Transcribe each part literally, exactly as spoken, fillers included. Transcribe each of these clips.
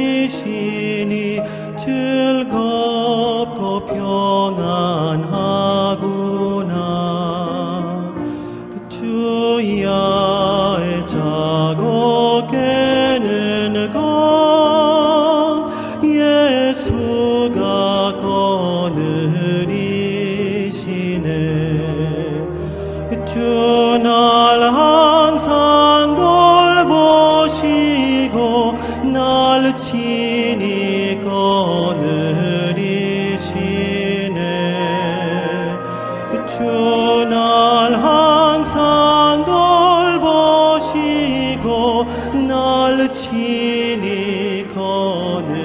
오늘이시니 즐겁고 평안하구나. 주야의 자고 깨는 것 예수가 거느리시네. 주 날 항상 돌보시고 날 친히 거느리시네. 주 날 항상 돌보시고 날 친히 거느리시네.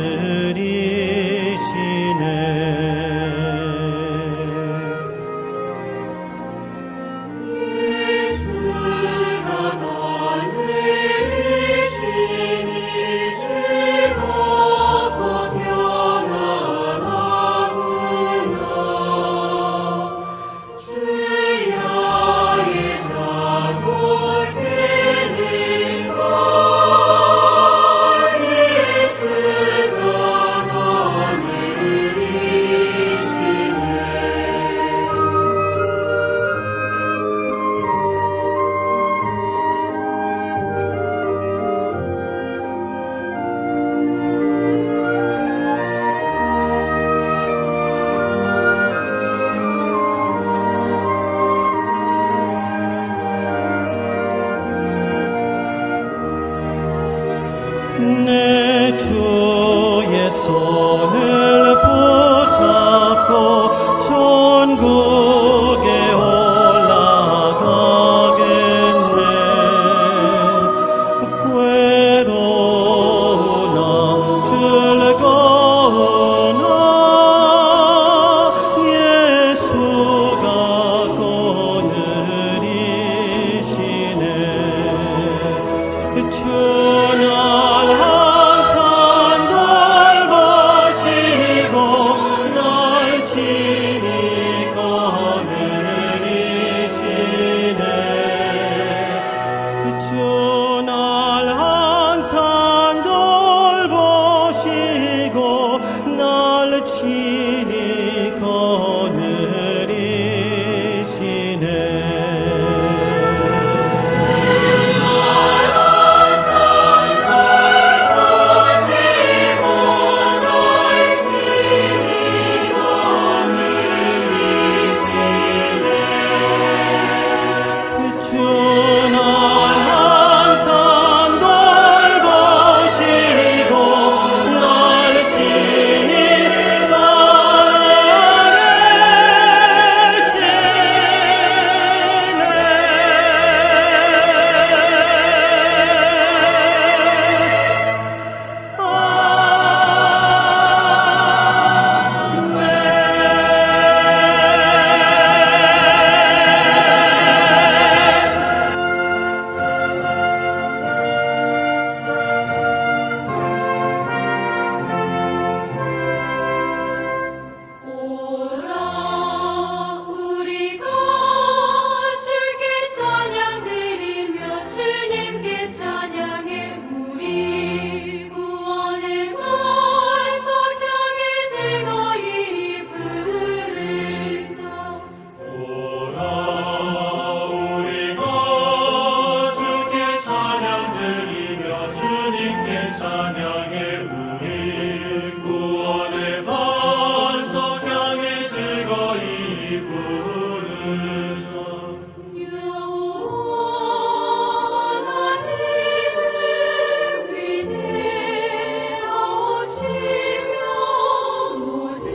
내 주의 손을 붙잡고 천국에 올라가겠네. 괴로우나 즐거우나 예수가 거느리시네. 주 날 항상 돌보시고 날 지니고 내리시네. 주 날 항상 돌보시고 날 지니고 내리시네. 주 날 항상 돌보시고 날 지니고 내리시네. 오라, 우리가 주께 찬양드리며 주님께 찬양해. 우리 구원의 반석 향해 즐거이 부르자. 오라, 우리가 주께 찬양드리며 주님께 찬양해. 우리 구원의 반석 향해 즐거이 부르자. 영원한 이름 위대하시며 모든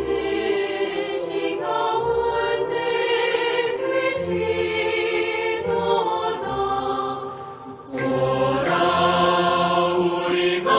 신 가운데 계시도다. 오라, 우리가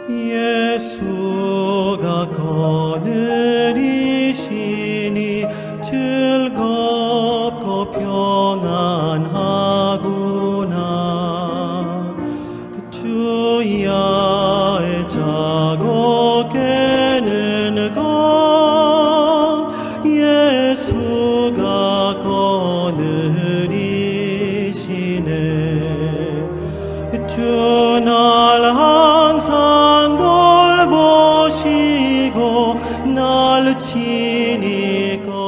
Ye Suga konirishini chilgop kopiongan haguna. Chuya echago kenengon Yesuga konirishini. Chunal hansangol boshigo nal chiniko.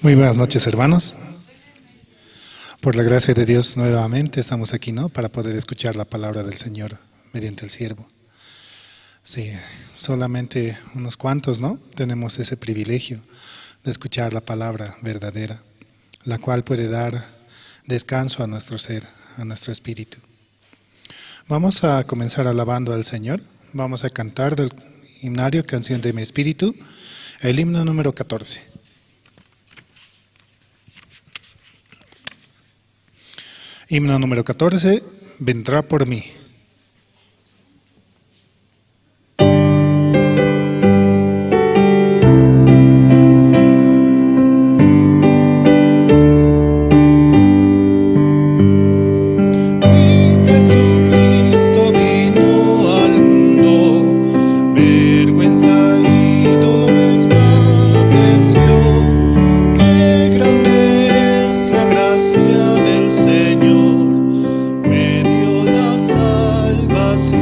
Muy buenas noches, hermanos. Por la gracia de Dios, nuevamente estamos aquí, ¿no? Para poder escuchar la palabra del Señor mediante el siervo. Sí, solamente unos cuantos, ¿no? Tenemos ese privilegio de escuchar la palabra verdadera, la cual puede dar descanso a nuestro ser, a nuestro espíritu. Vamos a comenzar alabando al Señor. Vamos a cantar del himnario Canción de mi Espíritu, el himno número catorce. Himno número catorce, Vendrá por mí. Mi Jesucristo vino al mundo, vergüenza y dolores padeció. Qué grande es la gracia del Señor, me dio la salvación,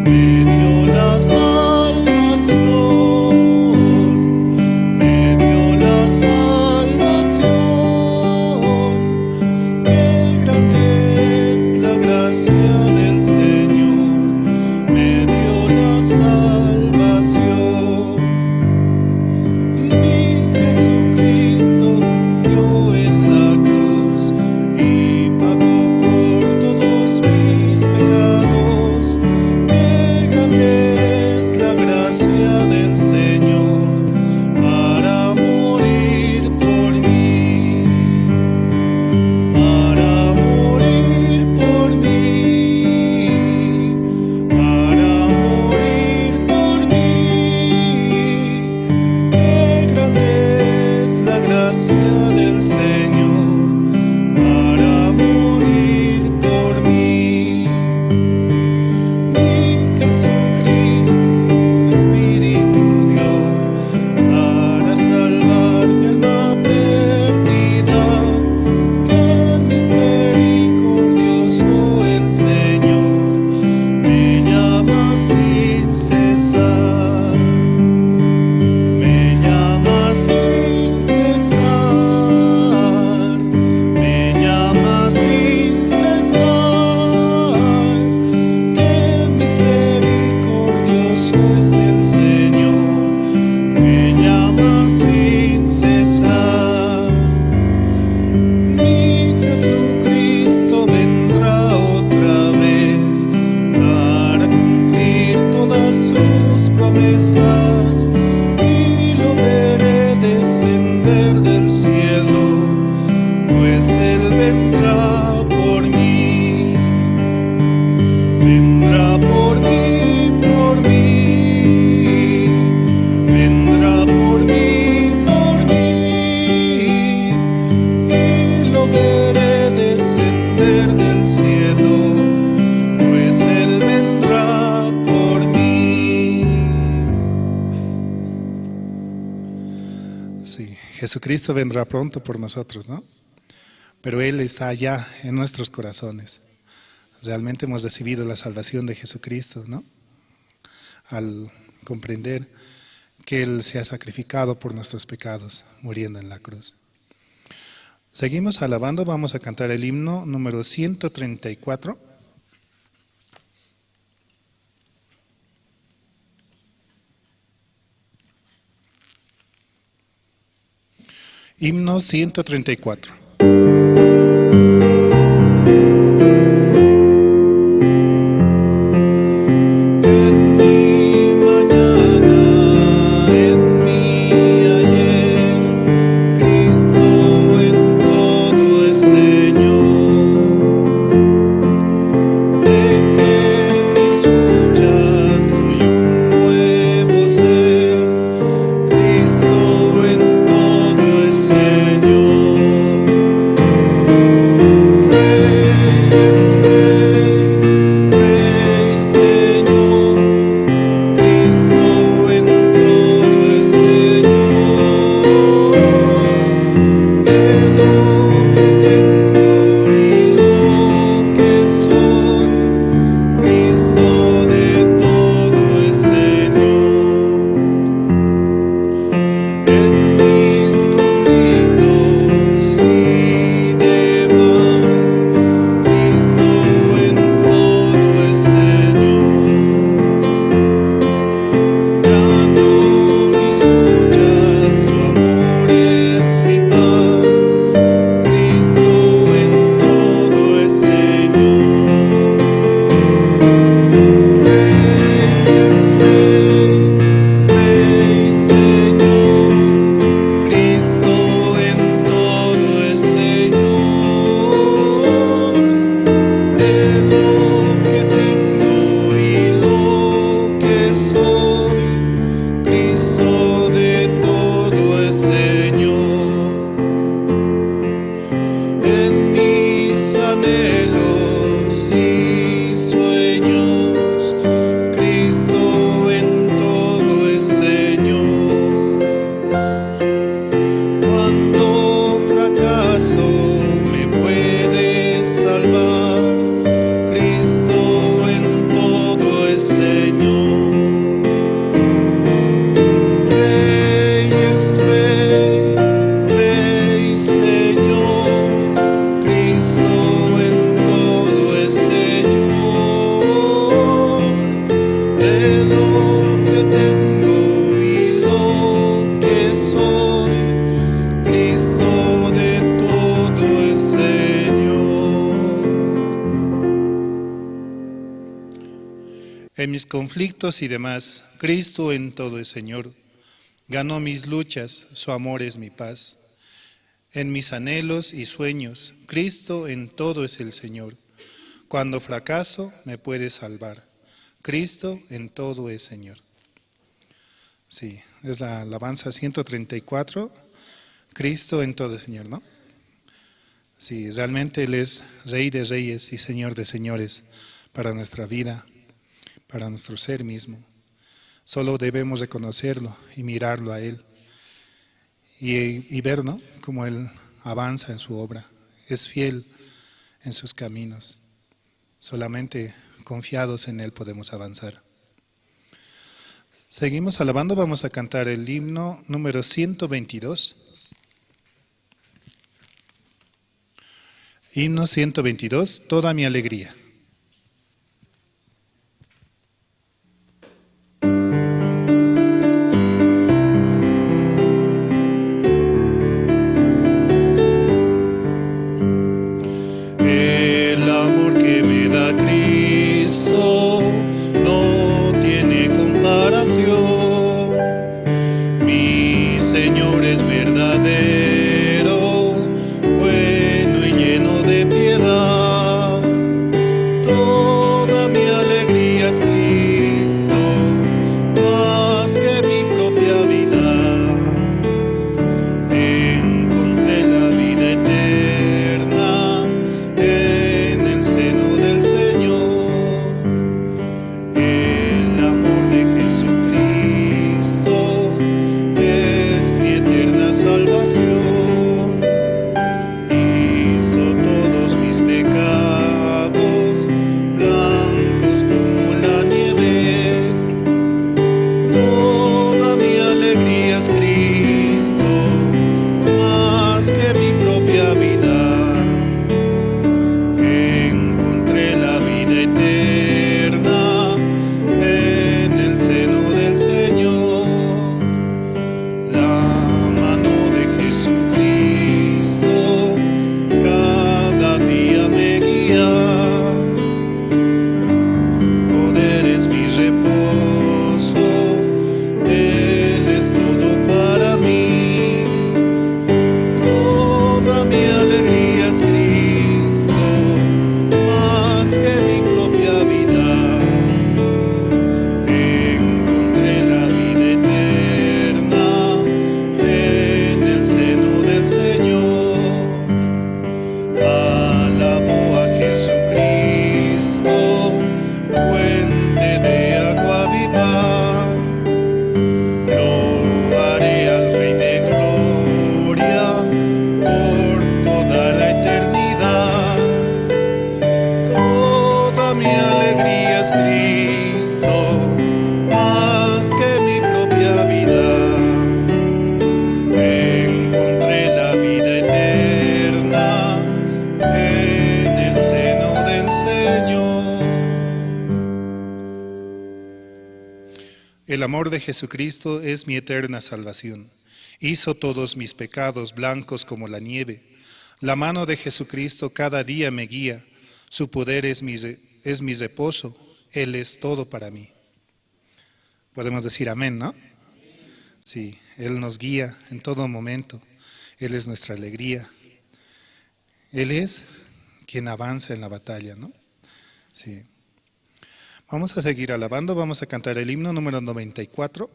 me dio la salvación, me dio la salvación. Qué grande es la gracia del Señor, me dio la salvación. Mi Jesucristo murió en la cruz y pagó por todos mis pecados. Qué grande es la gracia del Señor para morir por mí, para morir por mí, para morir por mí. Qué grande es la gracia del Señor para morir por mí. Mi Jesucristo, su Espíritu dio para salvar mi alma perdida. Qué misericordioso el Señor, me llama sin cesar, me llama sin cesar, me llama sin cesar. Qué misericordioso es el Señor, me llama sin cesar. Mi Jesucristo vendrá otra vez para cumplir todas sus promesas, y lo veré descender del cielo, pues Él vendrá por mí. Vendrá por mí, por mí, vendrá por mí, por mí, y lo veré descender del cielo, pues Él vendrá por mí. Sí, Jesucristo vendrá pronto por nosotros, ¿no? Pero Él está allá en nuestros corazones. Realmente hemos recibido la salvación de Jesucristo, ¿no? al comprender que Él se ha sacrificado por nuestros pecados, muriendo en la cruz. Seguimos alabando, vamos a cantar el himno número ciento treinta y cuatro. Himno ciento treinta y cuatro. En mi mañana, en mi ayer, Cristo en todo es Señor. Dejé mis luchas, soy un nuevo ser. Cristo en todo es Señor. Rey es Rey, Rey Señor. Cristo en todo es Señor. De lo que tengo y lo que soy, Cristo de todo es Señor. En mis conflictos y demás, Cristo en todo es Señor. Ganó mis luchas, su amor es mi paz. Cristo en todo es Señor. Rey es Rey, Rey Señor. Cristo en todo es Señor. De lo que tengo y lo que soy, Cristo de todo es Señor. En mis anhelos y sueños, Cristo en todo es Señor. Cuando fracaso me puede salvar, Cristo en todo es Señor. Rey es Rey, Rey Señor, Cristo en todo es Señor. De lo que tengo y lo que soy, Cristo de todo es Señor. En mis conflictos y demás, Cristo en todo es Señor. Ganó mis luchas, su amor es mi paz. En mis anhelos y sueños, Cristo en todo es el Señor. Cuando fracaso, me puede salvar. Cristo en todo es Señor. Sí, es la alabanza ciento treinta y cuatro. Cristo en todo es Señor, ¿no? Sí, realmente Él es Rey de reyes y Señor de señores para nuestra vida, para nuestro ser mismo. Solo debemos reconocerlo y mirarlo a Él y, y ver, ¿no?, cómo Él avanza en su obra, es fiel en sus caminos. Solamente confiados en Él podemos avanzar. Seguimos alabando, vamos a cantar el himno número ciento veintidós. Himno ciento veintidós, Toda mi alegría. El amor que me da Cristo no tiene comparación. Mi Señor es verdadero, bueno y lleno de piedad. Cristo, más que mi propia vida, encontré la vida eterna en el seno del Señor. El amor de Jesucristo es mi eterna salvación. Hizo todos mis pecados blancos como la nieve. La mano de Jesucristo cada día me guía. Su poder es mi re-, es mi reposo. Él es todo para mí. Podemos decir amén, ¿no? Sí, Él nos guía en todo momento. Él es nuestra alegría. Él es quien avanza en la batalla, ¿no? Sí. Vamos a seguir alabando, vamos a cantar el himno número noventa y cuatro.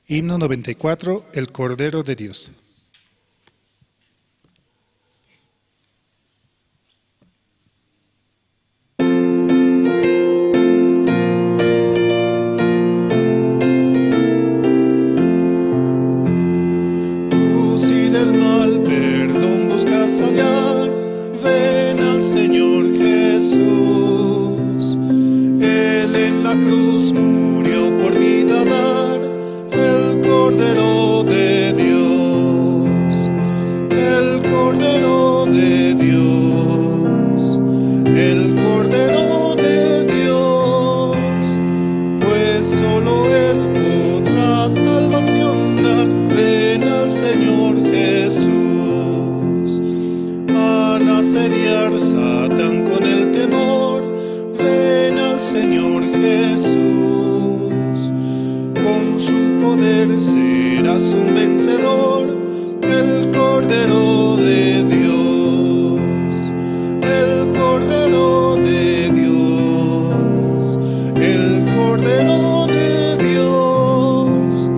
Himno noventa y cuatro, el Cordero de Dios. Tú si del mal perdón buscas hallar, ven al Señor Jesús. Él en la cruz murió por vida dar, el Cordero de Dios, el Cordero de Dios, el Cordero de Dios, pues solo Él podrá salvación dar. Ven al Señor Jesús, al asediar Satán con el temor, ven al Señor Jesús. Con su poder serás un vencedor, el Cordero de Dios, el Cordero de Dios, el Cordero de Dios,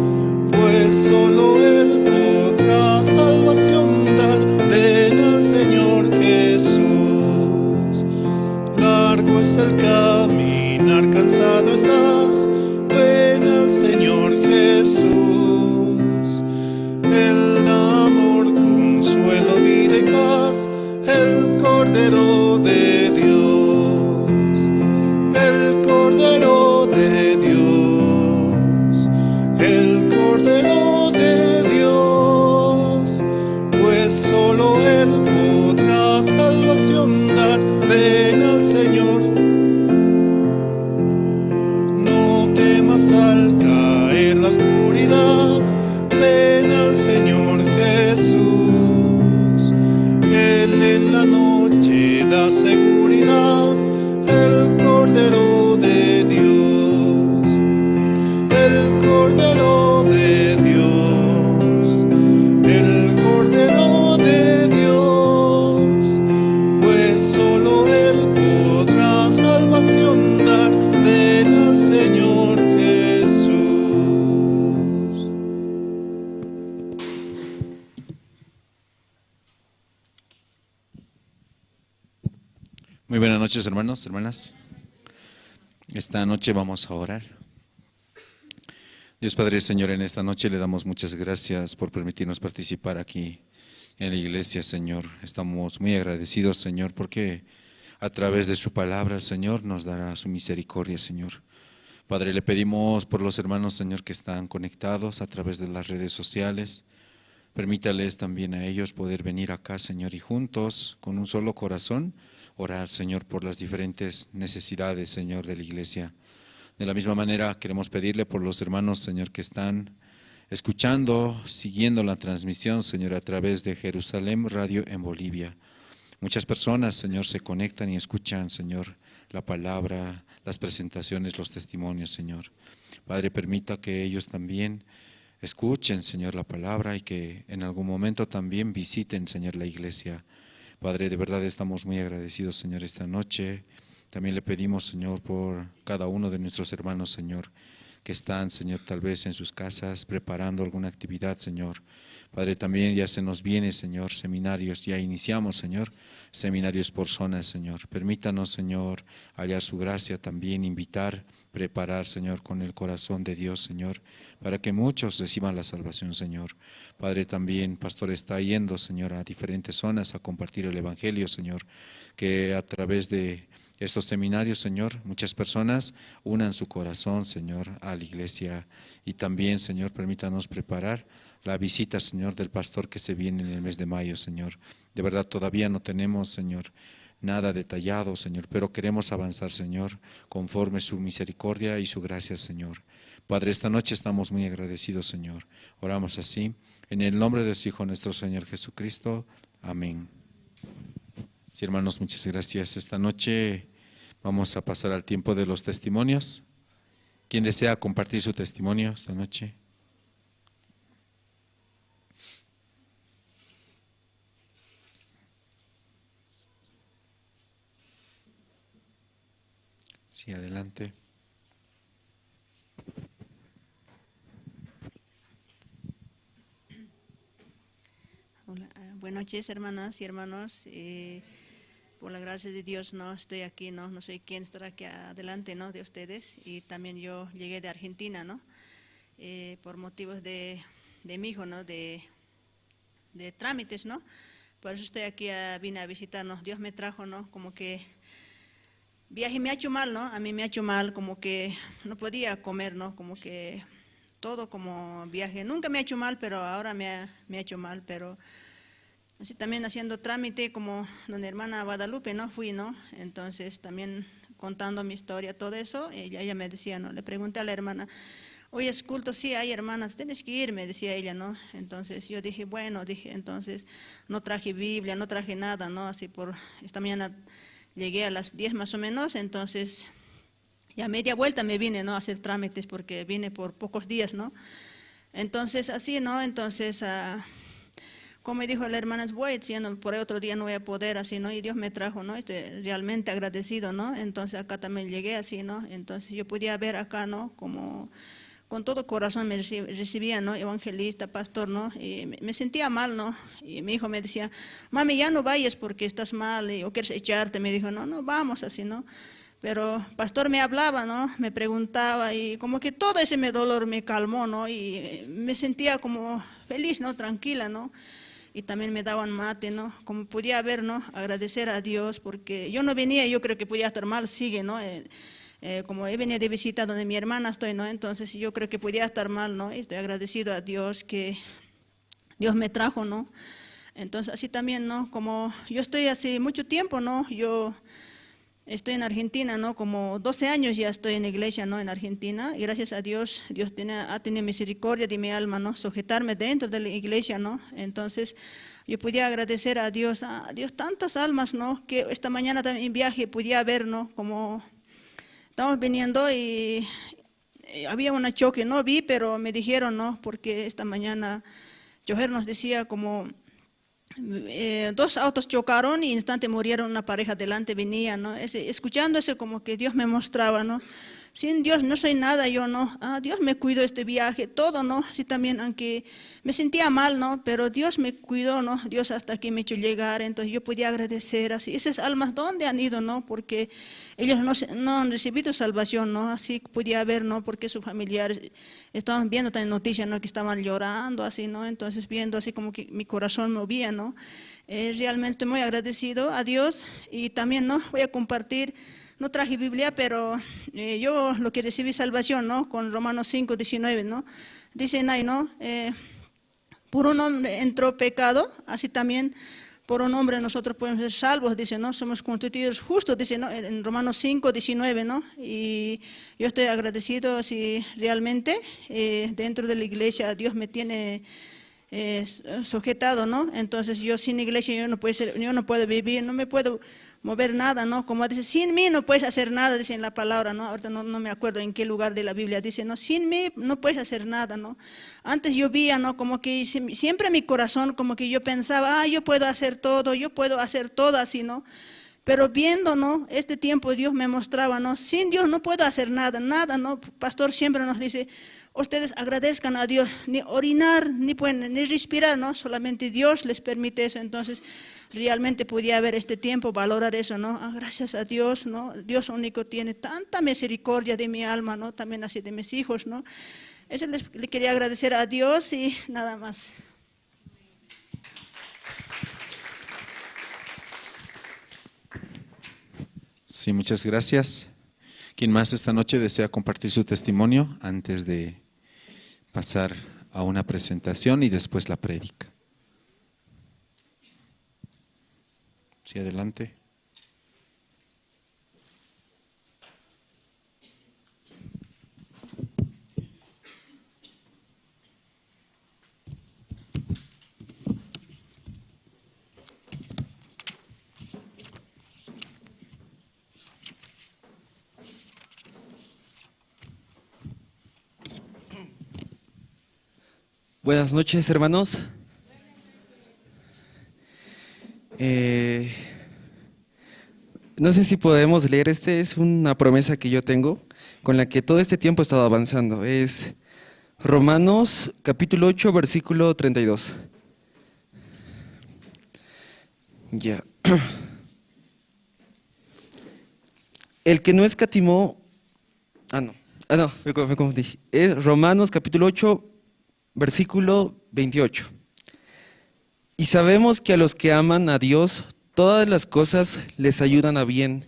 pues solo Él podrá salvación dar. Ven al Señor Jesús. Largo es el caminar, cansado estás, ven al Señor Jesús. Él da amor, consuelo, vida y paz, el Cordero de Dios, el Cordero de Dios, el Cordero de Dios, pues solo Él podrá salvación dar. Ven al Señor. No temas al caer la oscuridad, ven al Señor Jesús. Él en la noche da seguridad, el Cordero de Dios, el Cordero de Dios, el Cordero de Dios, pues solo Él podrá salvación dar. Ven al Señor Jesús. Muy buenas noches, hermanos, hermanas. Esta noche vamos a orar. Dios Padre, Señor, en esta noche le damos muchas gracias por permitirnos participar aquí en la iglesia, Señor. Estamos muy agradecidos, Señor, porque a través de su palabra, Señor, nos dará su misericordia, Señor. Padre, le pedimos por los hermanos, Señor, que están conectados a través de las redes sociales. Permítales también a ellos poder venir acá, Señor, y juntos, con un solo corazón, orar, Señor, por las diferentes necesidades, Señor, de la iglesia. De la misma manera, queremos pedirle por los hermanos, Señor, que están escuchando, siguiendo la transmisión, Señor, a través de Jerusalén Radio en Bolivia. Muchas personas, Señor, se conectan y escuchan, Señor, la palabra, las presentaciones, los testimonios, Señor. Padre, permita que ellos también escuchen, Señor, la palabra y que en algún momento también visiten, Señor, la iglesia. Padre, de verdad estamos muy agradecidos, Señor, esta noche. También le pedimos, Señor, por cada uno de nuestros hermanos, Señor, que están, Señor, tal vez en sus casas preparando alguna actividad, Señor. Padre, también ya se nos viene, Señor, seminarios, ya iniciamos, Señor, seminarios por zonas, Señor. Permítanos, Señor, hallar su gracia, también invitar, preparar, Señor, con el corazón de Dios, Señor, para que muchos reciban la salvación, Señor. Padre, también, pastor, está yendo, Señor, a diferentes zonas a compartir el evangelio, Señor, que a través de estos seminarios, Señor, muchas personas unan su corazón, Señor, a la iglesia. Y también, Señor, permítanos preparar la visita, Señor, del pastor que se viene en el mes de mayo, Señor. De verdad, todavía no tenemos, Señor, nada detallado, Señor, pero queremos avanzar, Señor, conforme su misericordia y su gracia, Señor. Padre, esta noche estamos muy agradecidos, Señor. Oramos así, en el nombre de su Hijo, nuestro Señor Jesucristo. Amén. Sí, hermanos, muchas gracias. Esta noche vamos a pasar al tiempo de los testimonios. ¿Quién desea compartir su testimonio esta noche? Sí, adelante. Hola, ah, buenas noches, hermanas y hermanos. Eh, por la gracia de Dios, no estoy aquí, no, no soy quien estar aquí adelante, ¿no? De ustedes. Y también yo llegué de Argentina, ¿no? Eh, por motivos de, de mi hijo, ¿no? De, de trámites, ¿no? Por eso estoy aquí, ah, vine a visitarnos. Dios me trajo, ¿no? Como que viaje me ha hecho mal, ¿no? A mí me ha hecho mal, como que no podía comer, ¿no? Como que todo como viaje. Nunca me ha hecho mal, pero ahora me ha, me ha hecho mal, pero así también haciendo trámite como donde hermana Guadalupe, ¿no? Fui, ¿no? Entonces también contando mi historia, todo eso, ella, ella me decía, ¿no? Le pregunté a la hermana, hoy es culto, sí, hay hermanas, tienes que ir, me decía ella, ¿no? Entonces yo dije, bueno, dije, entonces no traje Biblia, no traje nada, ¿no? Así por, esta mañana llegué a las diez más o menos, entonces ya media vuelta me vine, ¿no? A hacer trámites porque vine por pocos días, ¿no? Entonces, así, ¿no? Entonces, ah, como dijo la hermana, voy diciendo, por ahí otro día no voy a poder, así, ¿no? Y Dios me trajo, ¿no? Estoy realmente agradecido, ¿no? Entonces, acá también llegué así, ¿no? Entonces, yo podía ver acá, ¿no? Como con todo corazón me reci- recibía, ¿no? Evangelista, pastor, ¿no? Y me, me sentía mal, ¿no? Y mi hijo me decía, mami, ya no vayas porque estás mal y, o quieres echarte. Me dijo, no, no, vamos así, ¿no? Pero pastor me hablaba, ¿no? Me preguntaba y como que todo ese me dolor me calmó, ¿no? Y me sentía como feliz, ¿no? Tranquila, ¿no? Y también me daban mate, ¿no? Como podía ver, ¿no? Agradecer a Dios, porque yo no venía, yo creo que podía estar mal, sigue, ¿no? Eh, eh, como he venido de visita donde mi hermana estoy, ¿no? Entonces yo creo que podía estar mal, ¿no? Y estoy agradecido a Dios que Dios me trajo, ¿no? Entonces así también, ¿no? Como yo estoy hace mucho tiempo, ¿no? Yo estoy en Argentina, ¿no? Como doce años ya estoy en la iglesia, ¿no? En Argentina. Y gracias a Dios, Dios tiene, ha tenido misericordia de mi alma, ¿no? Sujetarme dentro de la iglesia, ¿no? Entonces, yo podía agradecer a Dios, a Dios tantas almas, ¿no? Que esta mañana también en viaje podía ver, ¿no? Como estamos viniendo y eh, había un choque, no vi, pero me dijeron, ¿no? Porque esta mañana chofer nos decía como eh, dos autos chocaron y instante murieron, una pareja delante venía, ¿no? Ese, escuchando eso como que Dios me mostraba, ¿no? Sin Dios no soy nada yo, ¿no? Ah, Dios me cuidó este viaje, todo, ¿no? Así también, aunque me sentía mal, ¿no? Pero Dios me cuidó, ¿no? Dios hasta aquí me hizo llegar, entonces yo podía agradecer así. Esas almas, ¿dónde han ido, no? Porque ellos no, se- no han recibido salvación, ¿no? Así podía ver, ¿no? Porque sus familiares estaban viendo también noticias, ¿no? Que estaban llorando, así, ¿no? Entonces viendo así como que mi corazón movía, ¿no? Eh, realmente estoy muy agradecido a Dios y también, ¿no? Voy a compartir, no traje Biblia, pero eh, yo lo que recibí salvación, ¿no? Con Romanos cinco diecinueve, ¿no? Dicen ahí, ¿no? Eh, por un hombre entró pecado, así también por un hombre nosotros podemos ser salvos, dice, ¿no? Somos constituidos justos, dice, ¿no? En en Romanos cinco diecinueve, ¿no? Y yo estoy agradecido si realmente eh, dentro de la iglesia Dios me tiene eh, s- sujetado, ¿no? Entonces yo sin iglesia yo no puedo ser, yo no puedo vivir, no me puedo mover nada, ¿no? Como dice, sin mí no puedes hacer nada, dice en la palabra, ¿no? Ahorita no, no me acuerdo en qué lugar de la Biblia dice, no, sin mí no puedes hacer nada, ¿no? Antes llovía, ¿no? Como que siem- siempre mi corazón, como que yo pensaba, ah, yo puedo hacer todo, yo puedo hacer todo así, ¿no? Pero viendo, ¿no? Este tiempo Dios me mostraba, ¿no? Sin Dios no puedo hacer nada, nada, ¿no? Pastor siempre nos dice, ustedes agradezcan a Dios, ni orinar, ni pueden, ni respirar, ¿no? Solamente Dios les permite eso. Entonces, realmente podía haber este tiempo, valorar eso, ¿no? Ah, gracias a Dios, ¿no? Dios único tiene tanta misericordia de mi alma, ¿no? También así de mis hijos, ¿no? Eso les, le quería agradecer a Dios y nada más. Sí, muchas gracias. ¿Quién más esta noche desea compartir su testimonio antes de pasar a una presentación y después la prédica? Sí, adelante. Buenas noches, hermanos. Eh, no sé si podemos leer, este es una promesa que yo tengo, con la que todo este tiempo he estado avanzando. Es Romanos capítulo ocho, versículo treinta y dos. Ya. El que no escatimó, ah, no, ah, no, me co- me confundí. Es Romanos capítulo ocho, versículo veintiocho. Y sabemos que a los que aman a Dios, todas las cosas les ayudan a bien,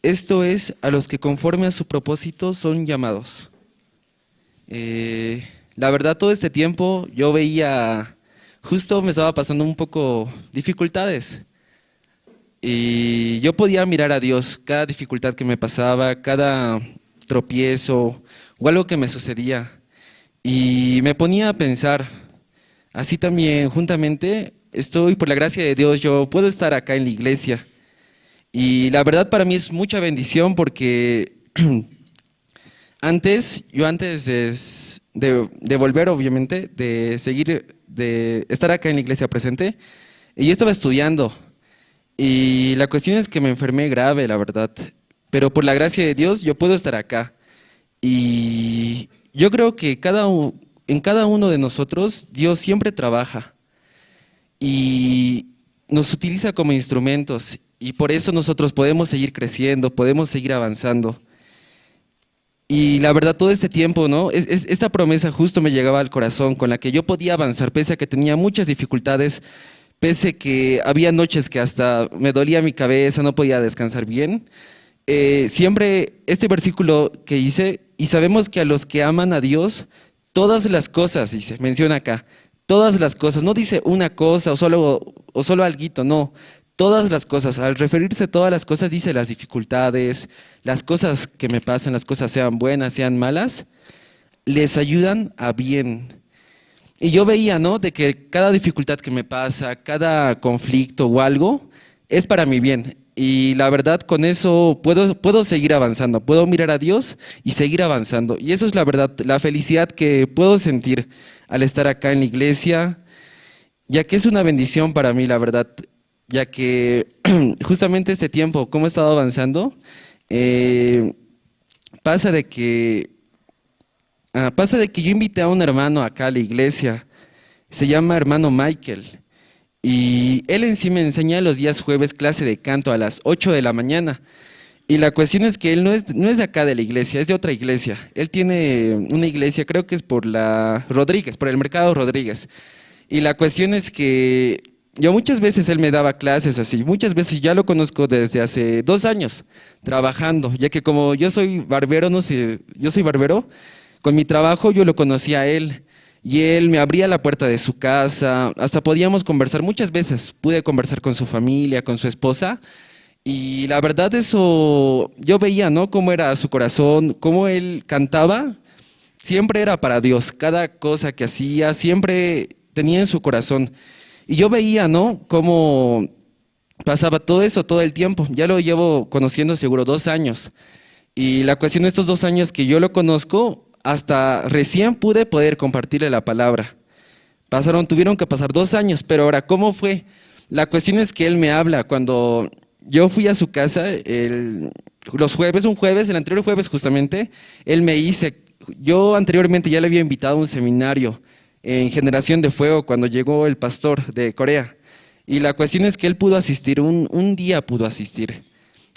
esto es, a los que conforme a su propósito son llamados. Eh, la verdad, todo este tiempo yo veía, justo me estaba pasando un poco dificultades. Y yo podía mirar a Dios, cada dificultad que me pasaba, cada tropiezo o algo que me sucedía. Y me ponía a pensar, así también juntamente estoy, por la gracia de Dios, yo puedo estar acá en la iglesia. Y la verdad para mí es mucha bendición porque antes, yo antes de, de, de volver, obviamente, de seguir, de estar acá en la iglesia presente, yo estaba estudiando. Y la cuestión es que me enfermé grave, la verdad. Pero por la gracia de Dios, yo puedo estar acá. Y yo creo que cada, u- en cada uno de nosotros, Dios siempre trabaja y nos utiliza como instrumentos. Y por eso nosotros podemos seguir creciendo, podemos seguir avanzando. Y la verdad, todo este tiempo, ¿no? Es- es- esta promesa justo me llegaba al corazón, con la que yo podía avanzar, pese a que tenía muchas dificultades, pese que había noches que hasta me dolía mi cabeza, no podía descansar bien. Eh, siempre este versículo que dice, y sabemos que a los que aman a Dios, todas las cosas, dice, menciona acá, todas las cosas, no dice una cosa o solo, o solo alguito, no, todas las cosas. Al referirse a todas las cosas, dice las dificultades, las cosas que me pasan, las cosas sean buenas, sean malas, les ayudan a bien. Y yo veía, ¿no? De que cada dificultad que me pasa, cada conflicto o algo, es para mi bien. Y la verdad, con eso puedo, puedo seguir avanzando, puedo mirar a Dios y seguir avanzando. Y eso es la verdad, la felicidad que puedo sentir al estar acá en la iglesia, ya que es una bendición para mí, la verdad, ya que justamente este tiempo, como he estado avanzando, eh, pasa de que ah, pasa de que yo invité a un hermano acá a la iglesia, se llama hermano Michael, y él en sí me enseña los días jueves clase de canto a las ocho de la mañana. Y la cuestión es que él no es, no es de acá de la iglesia, es de otra iglesia. Él tiene una iglesia, creo que es por la Rodríguez, por el mercado Rodríguez. Y la cuestión es que yo muchas veces él me daba clases así, muchas veces ya lo conozco desde hace dos años trabajando, ya que como yo soy barbero, no sé, yo soy barbero, con mi trabajo yo lo conocí a él y él me abría la puerta de su casa, hasta podíamos conversar muchas veces, pude conversar con su familia, con su esposa, y la verdad eso yo veía, ¿no? Cómo era su corazón, cómo él cantaba, siempre era para Dios, cada cosa que hacía, siempre tenía en su corazón. Y yo veía, ¿no? Cómo pasaba todo eso todo el tiempo. Ya lo llevo conociendo seguro dos años. Y la cuestión de estos dos años que yo lo conozco, hasta recién pude poder compartirle la palabra. Pasaron, tuvieron que pasar dos años, pero ahora, ¿cómo fue? La cuestión es que él me habla cuando yo fui a su casa el, los jueves, un jueves, el anterior jueves justamente, él me dice, yo anteriormente ya le había invitado a un seminario en Generación de Fuego cuando llegó el pastor de Corea. Y la cuestión es que él pudo asistir, un, un día pudo asistir.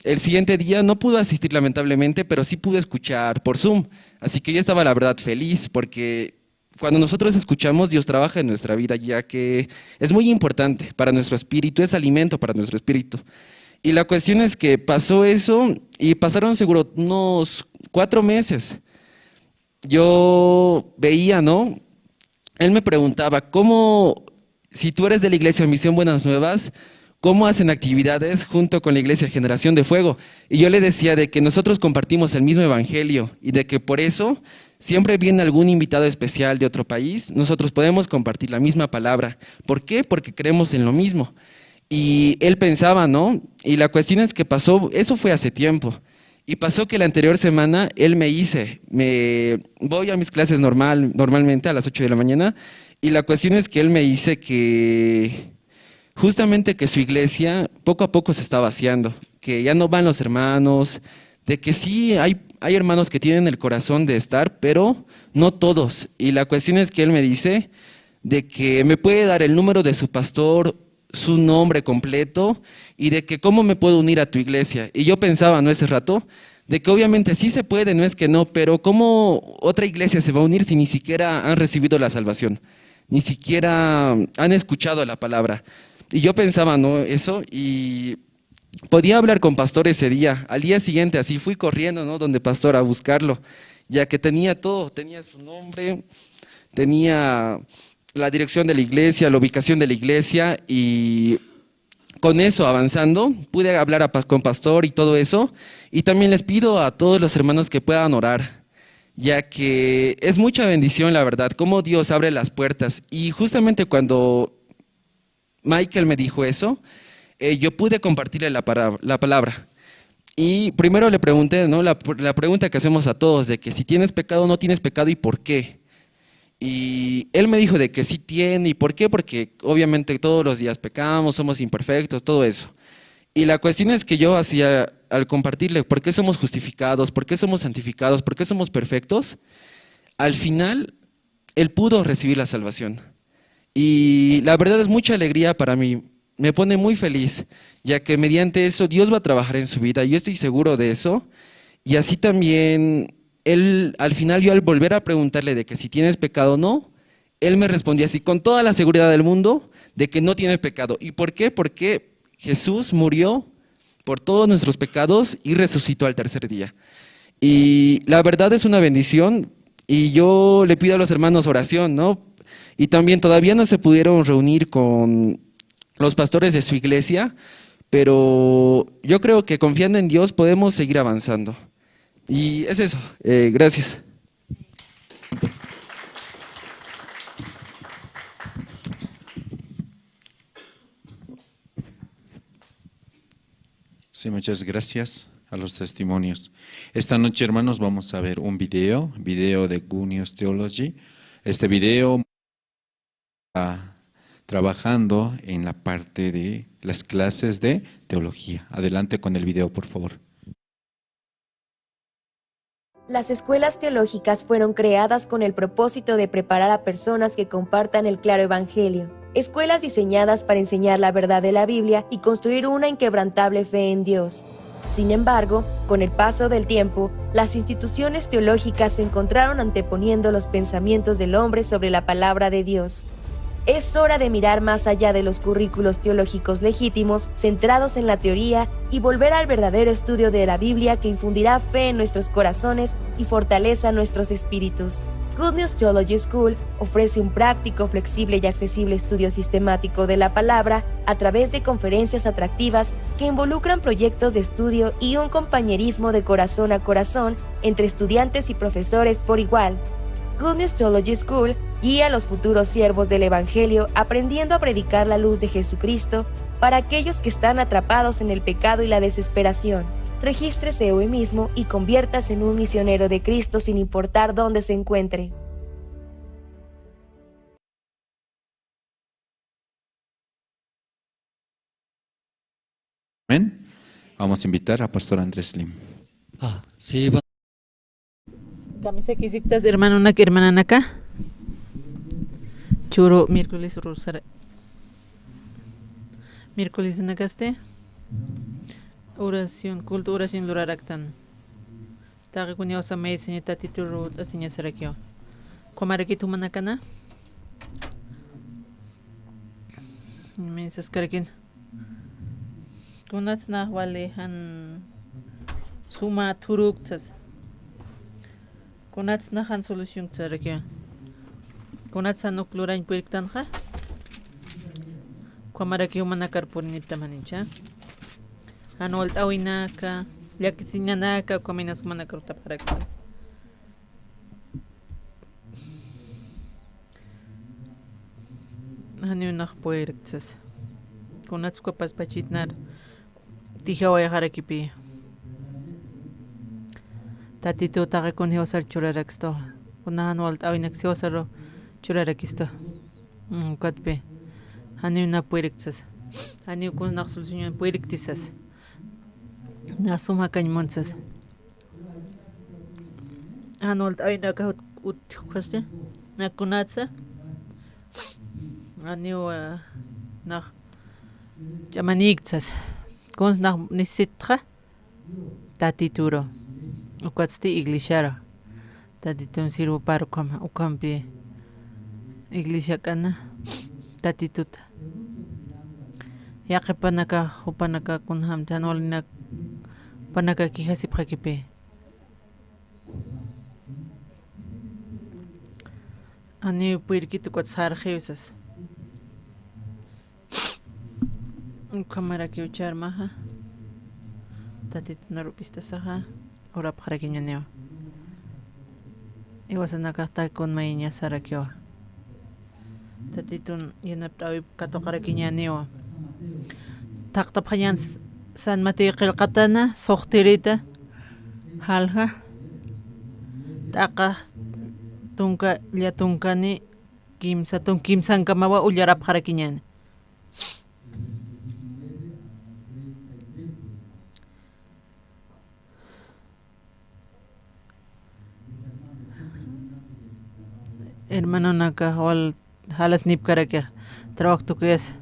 El siguiente día no pudo asistir lamentablemente, pero sí pudo escuchar por Zoom. Así que yo estaba la verdad feliz porque cuando nosotros escuchamos, Dios trabaja en nuestra vida, ya que es muy importante para nuestro espíritu, es alimento para nuestro espíritu. Y la cuestión es que pasó eso y pasaron seguro unos cuatro meses. Yo veía, ¿no? Él me preguntaba, ¿cómo, si tú eres de la iglesia Misión Buenas Nuevas, cómo hacen actividades junto con la iglesia Generación de Fuego? Y yo le decía de que nosotros compartimos el mismo evangelio y de que por eso siempre viene algún invitado especial de otro país, nosotros podemos compartir la misma palabra. ¿Por qué? Porque creemos en lo mismo. Y él pensaba, ¿no? Y la cuestión es que pasó, eso fue hace tiempo. Y pasó que la anterior semana él me dice, me voy a mis clases normal, normalmente a las ocho de la mañana, y la cuestión es que él me dice que justamente que su iglesia poco a poco se está vaciando, que ya no van los hermanos, de que sí hay, hay hermanos que tienen el corazón de estar, pero no todos. Y la cuestión es que él me dice de que me puede dar el número de su pastor, su nombre completo y de que cómo me puedo unir a tu iglesia. Y yo pensaba, ¿no? Ese rato, de que obviamente sí se puede, no es que no, pero ¿cómo otra iglesia se va a unir si ni siquiera han recibido la salvación? Ni siquiera han escuchado la palabra. Y yo pensaba, ¿no? Eso, y podía hablar con pastor ese día. Al día siguiente, así fui corriendo, ¿no? Donde pastor a buscarlo, ya que tenía todo, tenía su nombre, tenía la dirección de la iglesia, la ubicación de la iglesia, y con eso avanzando, pude hablar a pa-, con pastor y todo eso. Y también les pido a todos los hermanos que puedan orar, ya que es mucha bendición, la verdad, cómo Dios abre las puertas. Y justamente cuando Michael me dijo eso, eh, yo pude compartirle la, para- la palabra. Y primero le pregunté, ¿no? La, la pregunta que hacemos a todos, de que si tienes pecado o no tienes pecado y por qué. Y él me dijo de que sí tiene, ¿y por qué? Porque obviamente todos los días pecamos, somos imperfectos, todo eso. Y la cuestión es que yo hacía al compartirle por qué somos justificados, por qué somos santificados, por qué somos perfectos, al final él pudo recibir la salvación. Y la verdad es mucha alegría para mí, me pone muy feliz, ya que mediante eso Dios va a trabajar en su vida, yo estoy seguro de eso. Y así también él, al final yo al volver a preguntarle de que si tienes pecado o no, él me respondió así, con toda la seguridad del mundo, de que no tiene pecado. ¿Y por qué? Porque Jesús murió por todos nuestros pecados y resucitó al tercer día. Y la verdad es una bendición y yo le pido a los hermanos oración, ¿no? Y también todavía no se pudieron reunir con los pastores de su iglesia, pero yo creo que confiando en Dios podemos seguir avanzando. Y es eso. Eh, gracias. Sí, muchas gracias a los testimonios. Esta noche, hermanos, vamos a ver un video, video de Good News Theology. Este video está trabajando en la parte de las clases de teología. Adelante con el video, por favor. Las escuelas teológicas fueron creadas con el propósito de preparar a personas que compartan el claro evangelio. Escuelas diseñadas para enseñar la verdad de la Biblia y construir una inquebrantable fe en Dios. Sin embargo, con el paso del tiempo, las instituciones teológicas se encontraron anteponiendo los pensamientos del hombre sobre la palabra de Dios. Es hora de mirar más allá de los currículos teológicos legítimos, centrados en la teoría, y volver al verdadero estudio de la Biblia que infundirá fe en nuestros corazones y fortaleza nuestros espíritus. Good News Theology School ofrece un práctico, flexible y accesible estudio sistemático de la palabra a través de conferencias atractivas que involucran proyectos de estudio y un compañerismo de corazón a corazón entre estudiantes y profesores por igual. Good News Theology School guía a los futuros siervos del Evangelio aprendiendo a predicar la luz de Jesucristo para aquellos que están atrapados en el pecado y la desesperación. Regístrese hoy mismo y conviértase en un misionero de Cristo sin importar dónde se encuentre. Amén. Vamos a invitar a Pastor Andrés Lim. Ah, sí, va. Kamisakïsiktas hermanonak, hermananaka. Churu miércoles rusara. Miércoles nakasti oración, culto oración luraraktan. Taqi kun jiwasa maysiña Tatitur t'asiñasarakiwa. Ukhamarakit jumanakana. Maysaskarakina. Kunats nax wali jan suma thurukta sasa. Kunats nax jan solucionta sarakiwa. Kunats jan uk lurañ purirktanxa. Ukhamaraki jumanakar purinipxtam janicha. Jan walt'äwinaka, llakisiñanaka, ukhaminas jumanakar utjapxarakta. Janiw nax purirkta sasa. Kunats uka paspachit nar tijawayxarakipi. Tatitu taqi kun jiwasar churarakstu. Kuna jan walt'äwinak jiwasaru churarakistu. Mm, ukatpi. Janiw nax purirkta sasa. Janiw kun nax solución purirkti sasa. Nax sum jakañ munta sasa. Jan walt'äwinaka ut-, utjkasti. Nax kunatsa. Janiw, ah, nax ch'amanïkta sasa. Kuns nax necesitxa. Tatituru. Ukatsti iglesiaru. Tatitun sirvupar ukham, ukhampi iglesiakana. Tatituta. Yaqhipanaka, jupanaka, kunjamti jan walinak, jupanaka quejasipxakipi. Janiw purirkit ukat sarxiw sasa. Ukhamarakiw charmaxa. Tatitun arup'istasaxa. Urapxarakiñaniwa. Jiwasanakax taqi kun mayiñasarakiwa. Tatitun yanapt'äwip katuqarakiñaniwa. Thaqtapxañän s-, San Mateo qillqatana, suxtirita, jalja, t'aqa tunka, lla tunkani, kimsa tun-, kimsankamawa ullarapxarakiñäni. Hermanonaka wal jalasnipkarakixa, trabajo tukuyasa,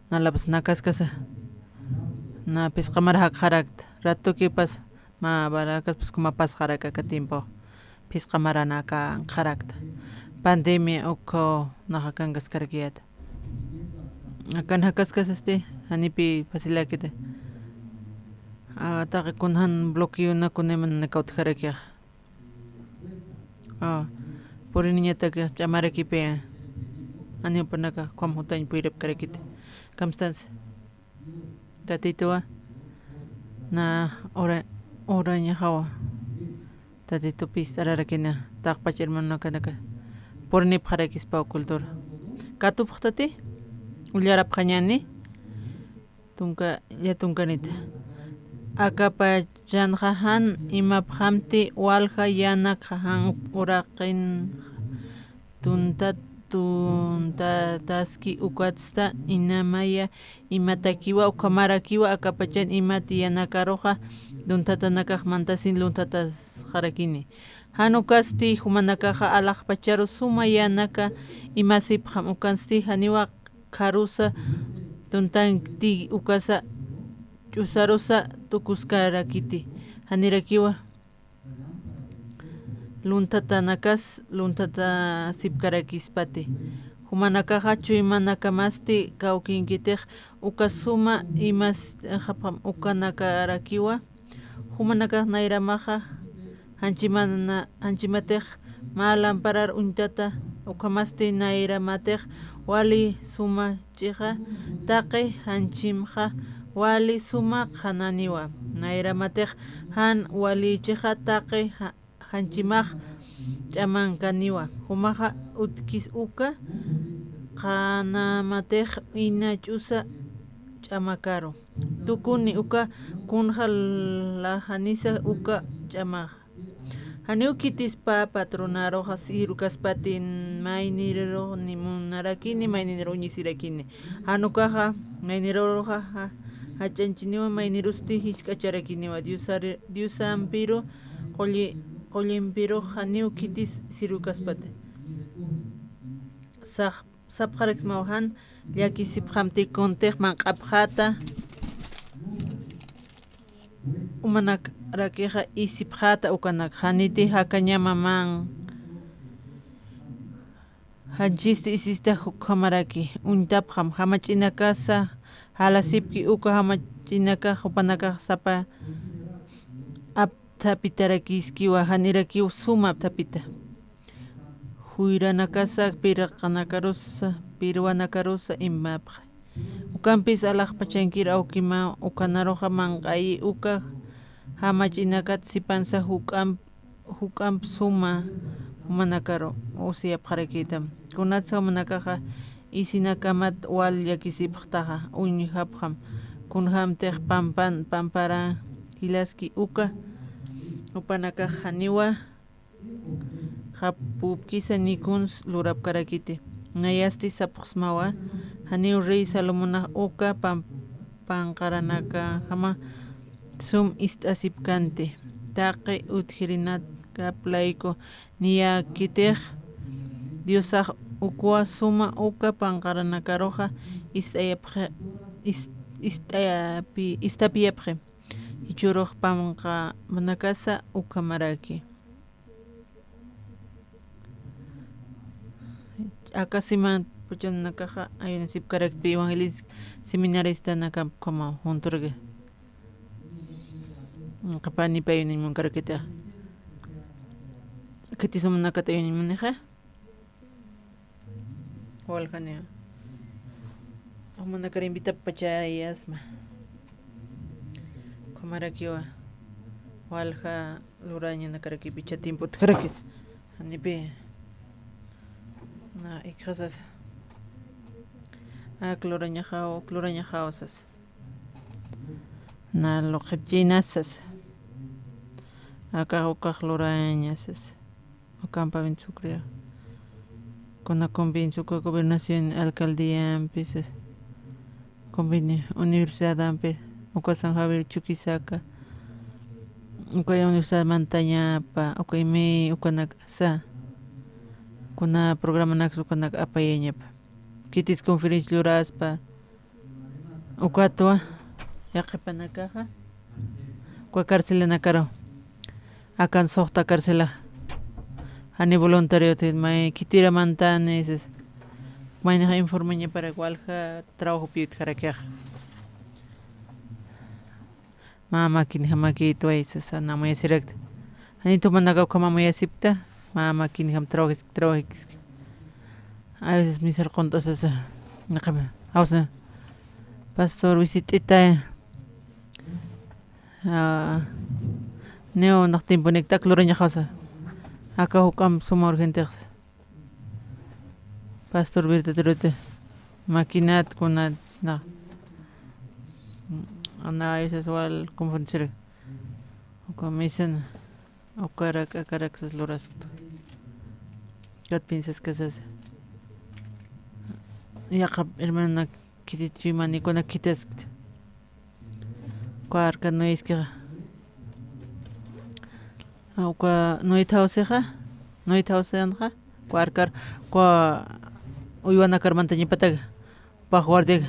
nalapas nakaskasa, na phisqa mara jakxarakta, ratukipas, mä barakas, pues, kuna pasxarak aka tiempo, phisqa maranaka ankxarakta. Pandemia ukhaw nax akankaskarakiyäta. Akan jakaskasasti, janipï facilakiti. Ah, taqi kun jan bloqueona kunaymananaka utjarakixa. Ah, puriniñatakix ch'amarakipï. Janiw jupanakax ukham jutañ puyirapkarakiti. Kamstansa. Tatituwa, na ora, orañaxawa. Tatitup ist'ararakina, taqpach hermanonakanaka purinipxarakispaw cultura. Katupxtati, ullarapxañäni, tunka, lla tunkanita. Akapachanxa jan imapxamti walja yanakxa jan uraqin tuntat, tuntataski ukatsta inamaya imatakiwa, ukhamarakiwa akapachan imat yanakaruxa, luntatanakax mantasin luntatasxarakini. Jan ukasti jumanakaxa alaxpacharu suma yanaka imasipxam, ukansti janiwa kharusa tuntanti ukasa ch'usarusa tukuskarakiti. Janirakiwa. Luntatanakas, luntatasipkarakispati. Jumanakaxa chuymanaka masti kawkinkitix uka suma imas, ukanakarakiwa. Jumanakax nayramaxa janchimana, janchimatix mä lamparar uñtata, ukhamasti nayramatix wali suma ch'ixa, taqi janchimxa wali suma qhananiwa. Nayramatix jan wali ch'ixa taqi ja-, janchimax ch'amankaniwa. Jumaxa utkis uka qhanamatix ina ch'usa ch'amakaru. Tukuni uka kunxa lajanisa uka ch'amaxa. Janiw khitispa patronaruxa sirukaspatin maynirux ni munarakini, maynirux uñisirakini. Jan ukaxa, mayniruruxa, ja-, Jach'añchiniwa maynirusti jisk'acharakiniwa, Diosari-, Diosampiru qulli-, qullempirux janiw khitis sirukaspati. Sax-, sapxaraksmaw jan llakisipxamti kuntix manq'apxäta, umanakarakixa isipxäta ukanak, janiti jakañama man. Janchisti isistax ukhamaraki, uñtapxam, jamach'inakasa jalasipki uka jamach'inakax jupanakax sapa apthapitarakiskiwa, janirakiw suma apthapita. Juyranakasa, pirqanakarusa, pirwanakarusa imapxi. Ukampis alaxpachankir awkima, ukanaruxa manq'ayi uka jamach'inakat sipansa juk'amp juk'amp suma jumanakaru usiyapxarakitam. Kunatsa jumanakaxa isinakamat wal llakisipxtaxa, uñjapxam. Kunjämtix pampan, pampara jilaski uka, jupanakax janiwa qhapupkisa ni kuns lurapkarakiti. Nayasti sapxsmawa, janiw rey Salomonax uka pam-, panqaranakajama sum ist'asipkanti, taqi utjirinakap layku, niyakitix Diosax ukwa suma uka panqaranakaruxa ist'ayapxi-, ist-, ist'ayapi-, ist'apiyapxi. Jichhürux panqanakasa ukhamaraki. Aka siman puchunakaxa ayunasipkarakpi evangelista seminaristanakap ukhamaw junturaki. Qapanipi ayunañ munkarakitixa. Khitis jumanakata ayunañ munixa. Waljaniwa. Jumanakar invitapachayasma. Ukhamarakiwa. Walja lurañanakarakipi, icha tiempo utjaraki. Janipi. Na, ikxasas. Ak lurañaxaw, ak lurañaxaw sas. Na, luqhipchinas sas. Akax ukax luraña sas. Ukampa Bensucrea. Kuna convenio, uka gobernación, alcaldiampi sas. Convenio, universidadampi, uka San Javier Chuquisaca, uka universidad Mantañapa, uka imi, ukanak sa, kuna programanaks ukanak apayañapa. Khitis conferencia luraspa, ukatwa, yaqhipanakaxa, uka carcelanakaru. Akan suxta carcela. Jani voluntario ti may khitira mantani, sas. Maynixa informañaparak walja trabajopi utjarakixa. Mä makinjamakitwa sasa, na amuyasirakta. Janitu jumanakax ukham amuyasipkta, mä makinjam trabajiski, trabajiski. A veces misar qunt'asasa, naqham, jawsa, pastor visit'ita. Ah, niw nax tiemponikta ak lurañaxawsa. Aka juk'amp suma urgentix. Pastor Berta Turuti, maquinat kunat, na. Ana, a veces wal confundir. Uka misan, ukarak, akarak sas luraskta. Kat piensas que sas. Yaqhap hermana, khititpimani kuna khitaskta. Uka arka Noé iskixa. Uka Noé thawsixa, Noé thawsiyanxa, uka arkar, uka uywanakar mantañapataka, upax guardiaka,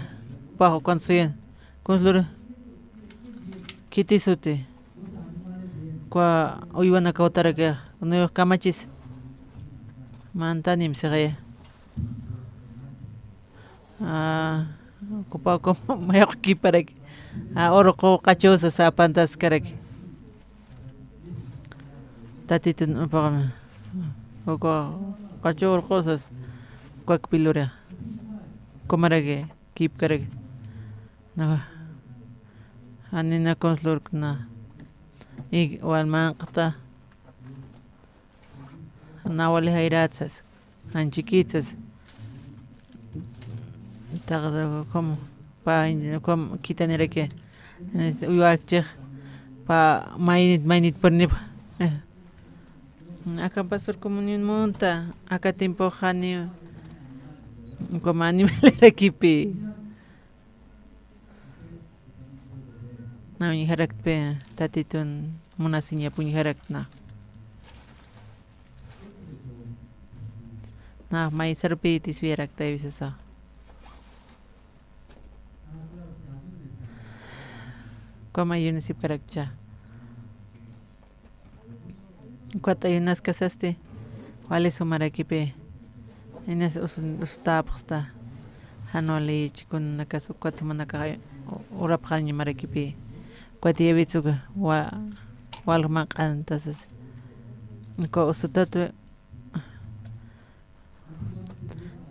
upax ukan suyan. Kuns lura, khitisuti. Uka uywanaka utarakixa, Noé kamachis. Mantanim sixaya. Ah, uka pä, uka mayuq kiparaki. Ah, urqu qachusas apantaskaraki. Tatitun upaxmi. Uka qachu urqusas. Ukakpi lura. Ukhamaraki, kipkaraki. Na. Janina kuns lurkna. Ik wal manq'ta. Na wali jayrätsas, janchikitsas. Taqda, como, pä, como, khitaniraki. Uywakchix, pä, maynit, maynit purnip. Aka pastor comunión munta, aka tiempo janiw, como animalirakipi. Nax uñjaraktpi, Tatitun munasiñap uñjaraktna. Nax maysarupïtis uyarakta avisasa. Ukham ayunasipkarakcha. Ukat ayunaskasasti, wali sumarakipï. Inas usu-, usutäpxsta. Jan wali chikunanakas ukat jumanakax ay-, u-, urapxañamarakipï. Ukat yawits uka wa-, walja manq'antasas. Uka usutat,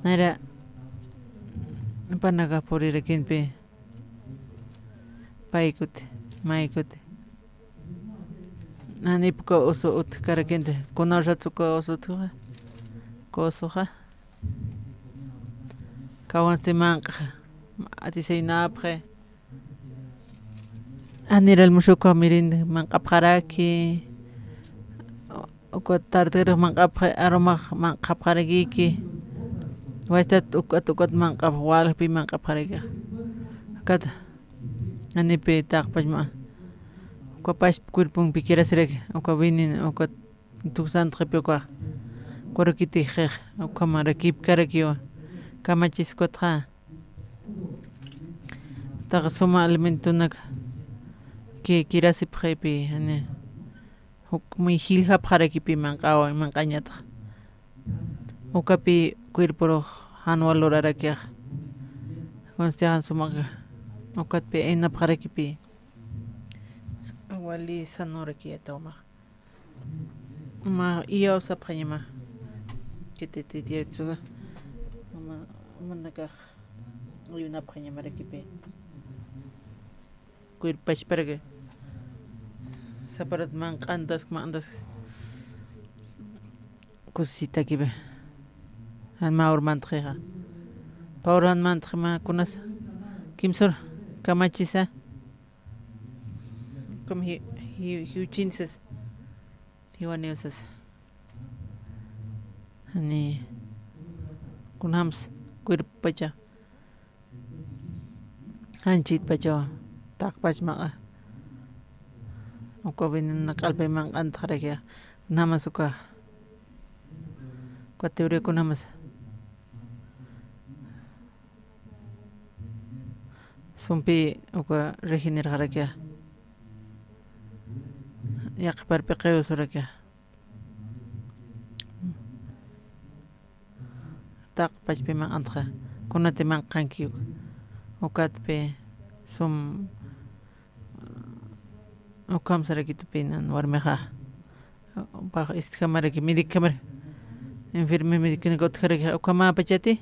nayra jupanakax purirakinpï. Paykuti, maykuti. Janipki uka usu utjkarakinti, kunawsats uka usu utjxa, uka usuxa. Kawansti manq'a, atisayunapxi. Janir almuerzo uka merienda manq'apxaraki, ukat tarde urix manq'apxi, arumax manq'apxarakiki. Wachtat ukat, ukat manq'ap, waljpi manq'apxarakixa. Ukat, janipï taqpach mä. Uka pachpa cuerponpi kirasiraki, uka veneno, ukat tuksantxipï ukax. Qurakitix, ukhamarakipkarakiwa. Kamachis ukatxa. Taqi suma alimentonak ki-, kirasipxipï, jani. Uk muy jiljapxarakipï manq'awa, manq'añatxa. Ukapï cuerporux jan wal lurarakixa. Kunsti jan sumax ukatpï inapxarakipï. Wali sanurakiya tawmax. Ma, iyawsapxañama. Khitititiyatsuxa. Ma, manakax ayunapxañamarakipï. Cuerpo pachparaki. Saparat manq'antask, manq'antask. Kusisitakipï. Jan mä ur mantxixa. Pä ur jan mantxi mä kunas. Kimsur kamachisa. Kum ji-, ji-, jiwchinsas. Jiwaniwsas. Jani kunjams cuerpopacha. Janchitpachaw taqpach manq'a. Uka veneno q'alpay manq'antxarakixa. Kunjamas uka. Uka teoría kunjamas. Sumpï uka regenerxarakixa. Yaqhiparpï qiwsurakixa. Taqpachpï manq'antxa, kunati manq'anki uka. Ukatpï sum, ukham sarakitupï nan warmixa. Pax istjamaraki, médicomar. Enfermera médiconak utjarakixa, ukhamäpachati.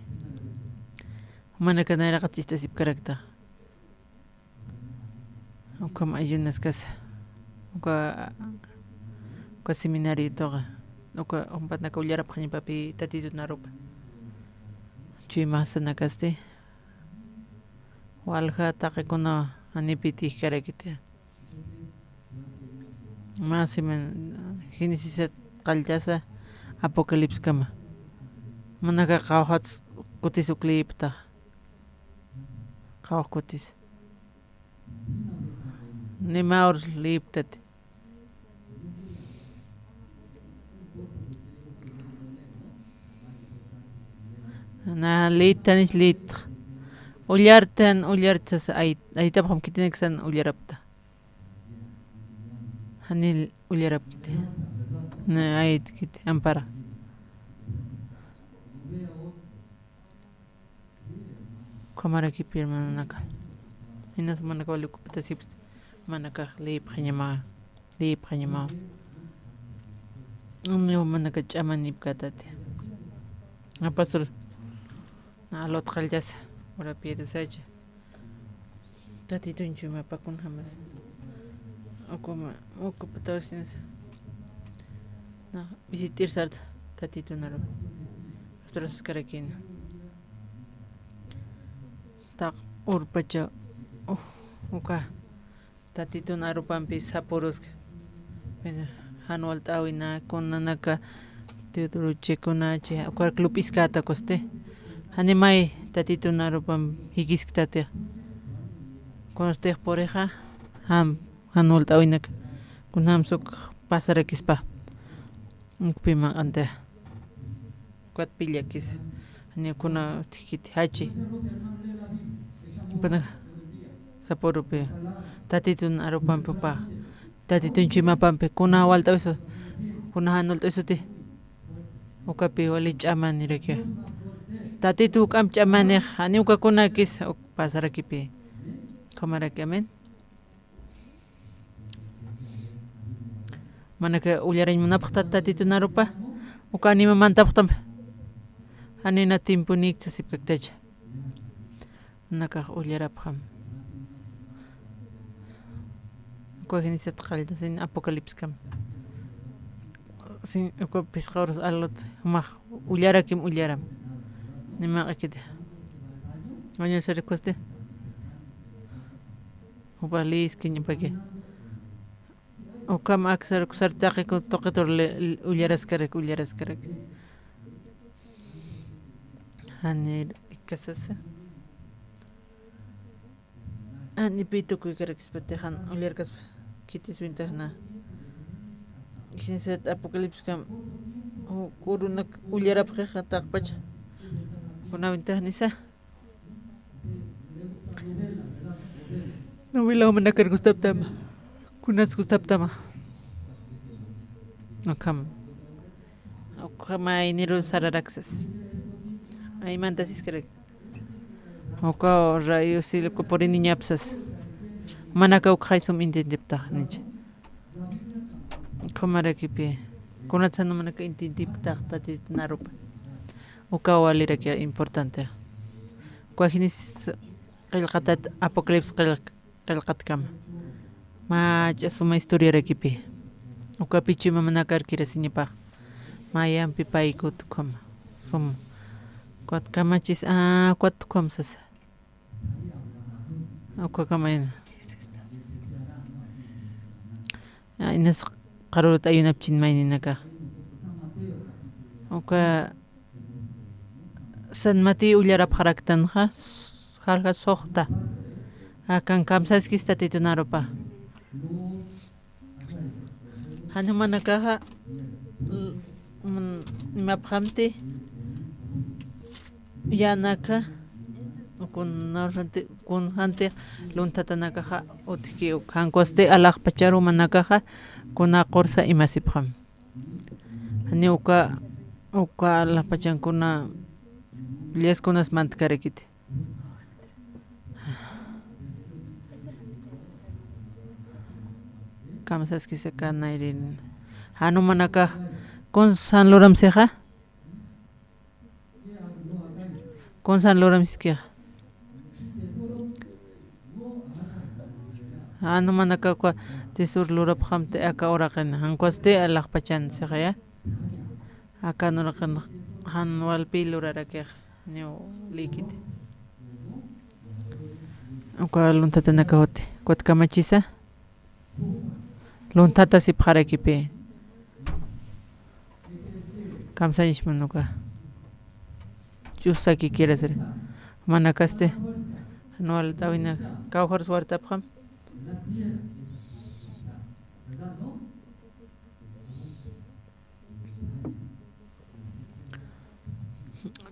Jumanaka nayraqat ch'istasipkarakta. Ukham ayunaskasa. Uka, uka seminariotuxa. Uka jumpanaka ullarapxañapapï Tatitun arupa. Chuymasanakasti. Walja taqikuna janipï tijkarakiti. Mä siman Genesisat qalltasa Apocalipskama. Manaka qawxat kutis uk liyipta. Qawx kutis. Ni mä ur liyiptati. Na liyittanich liyitxa. Ullartan, ullartsa ay-, aytapxam khitinaksan ullarapta. Jani ullarapkiti. Na aytkiti, ampara. Ukhamaraki hermanonaka. Jinas jumanaka wali ukapatasipas. Jumanakax liyipxañama, liyipxañama. Jumanaka ch'amanipkatati. Apasur. Na alot qallchasa. Urapi Diosacha. Tatitun chuymapakun jamas. Ukuma, ukupatawsinas. Na, visit'ir sarta, Tatitun aru. Astrosaskarakina. Taq urpacha, uh, uka. Tatitun arupampi sapuruska. Bueno, jan walt'äwina, kunanaka, tiuturuchikunachi, ukar lup'iskäta kusti. Jani may Tatitun arupam jikisktatix. Kunustix purixa, Jam, jan walt'äwinak. Kunjams uk pasarakispa. Ukpi manq'anti. Ukat pillakis. Janiw kuna utjkiti jachi. Jupanaka sapürupi. Tatitun arupampi jupa. Tatitun chuyamapampi. Kuna walt'äwisu. Kuna jan walt'äwisuti. Ukapi wali ch'amanirakiwa. Tatitu juk'amp ch'amanix. Janiw uka kunakis. Uk pasarakipï. Ukhamaraki, amén. Manaka ullarañ munapxta Tatitun arupa, uka anima mantapxtam. Janina tiemponïkta sipkaktacha. Manakax ullarapxam. Uka Génesis qallta, sin Apocalipskam. Sin, uka phisqa urus alut, jumax ullarakim ullaram. Nimaq'ikiti. Wañusarikusti. Jupa liskiñapaki. Ukham aksar, aksar taqi ku-, tuqitur li-, li-, ullaraskarak, ullaraskarak. Janir ikasasa. Janipi tukuykarakispa, jan ullarkaspa, khitis vintajna. Khinsat Apocalipskam, u-, urunak ullarapxixa taqpacha. Kuna vintajnisa. Novela jumanakar gustaptama. Kunas gustaptama. Ukham. Ukham ayniru sararaksas. Aymanta siskarak. Uka rayo silku puriniñapsas. Manaka ukxay sum intintiptax nicha. Ukhamarakipi. Kunatsa numanaka intintiptax Tatitun arupa. Uka waliraki importante. Uka Génesis qillqatat Apocalipsis qillq-, qillqatkama. Mä ch'a suma historiarakipi. Ukapichi mamanakar kirasiñapax. Mayampi payku tukhama. Suma. Ukat kamachis, ah, ukat tukham sasa. Uka kamayna. Ah, inas qarurut ayunapchin mayninakax. Uka San Mateo ullarapxaraktanxa, jalja suxta. Akan kamsaskis Tatitun arupa. Jan jumanakaxa, mm, imapxamti, yanaka, kun, kun janti lunthatanakaxa utjki uk. Jan kusti alaxpachar jumanakaxa, kuna qursa imasipxam. Jani uka, uka alaxpachankuna, llaskunas mantkarakiti. Kamsaskisa kanayrin. Jan jumanakax, kuns jan luramsixa? Kuns jan luramsiskixa? Jan jumanakax uka tesoro lurapxamti aka uraqin. Jan kusti alaxpachan sixaya. Akan uraqin jan walpi lurarakix. Niw likiti. Uka lunthatanakax uti. Ukat kamachisa. Lunthatasipxarakipï. Kamsañisman uka. Ch'usakikirasiri. Jumanakasti. Jan walt'äwinak. Kawkharus wartapxam.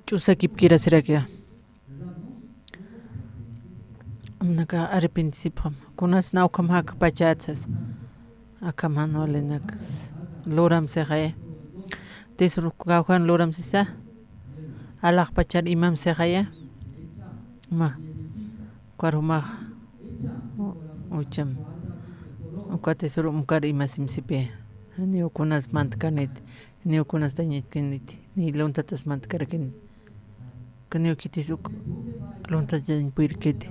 Ch'usakipkirasirakiya. Naka arrepentisipxam. Kunas na ukham jakpachatsas. Akham jan walinak luram sixaya. Tesoro kawkhan luram sisa. Alaxpachar imam sixaya. Ma. Ukar jumax. U-, ucham. Uka tesoro mukar imasim sipi. Janiw kunas mantkanit. Janiw kunas dañakinit. Ni lunthatas mantkarakinit. Kaniw khitis uk lunthachañ puyrkiti.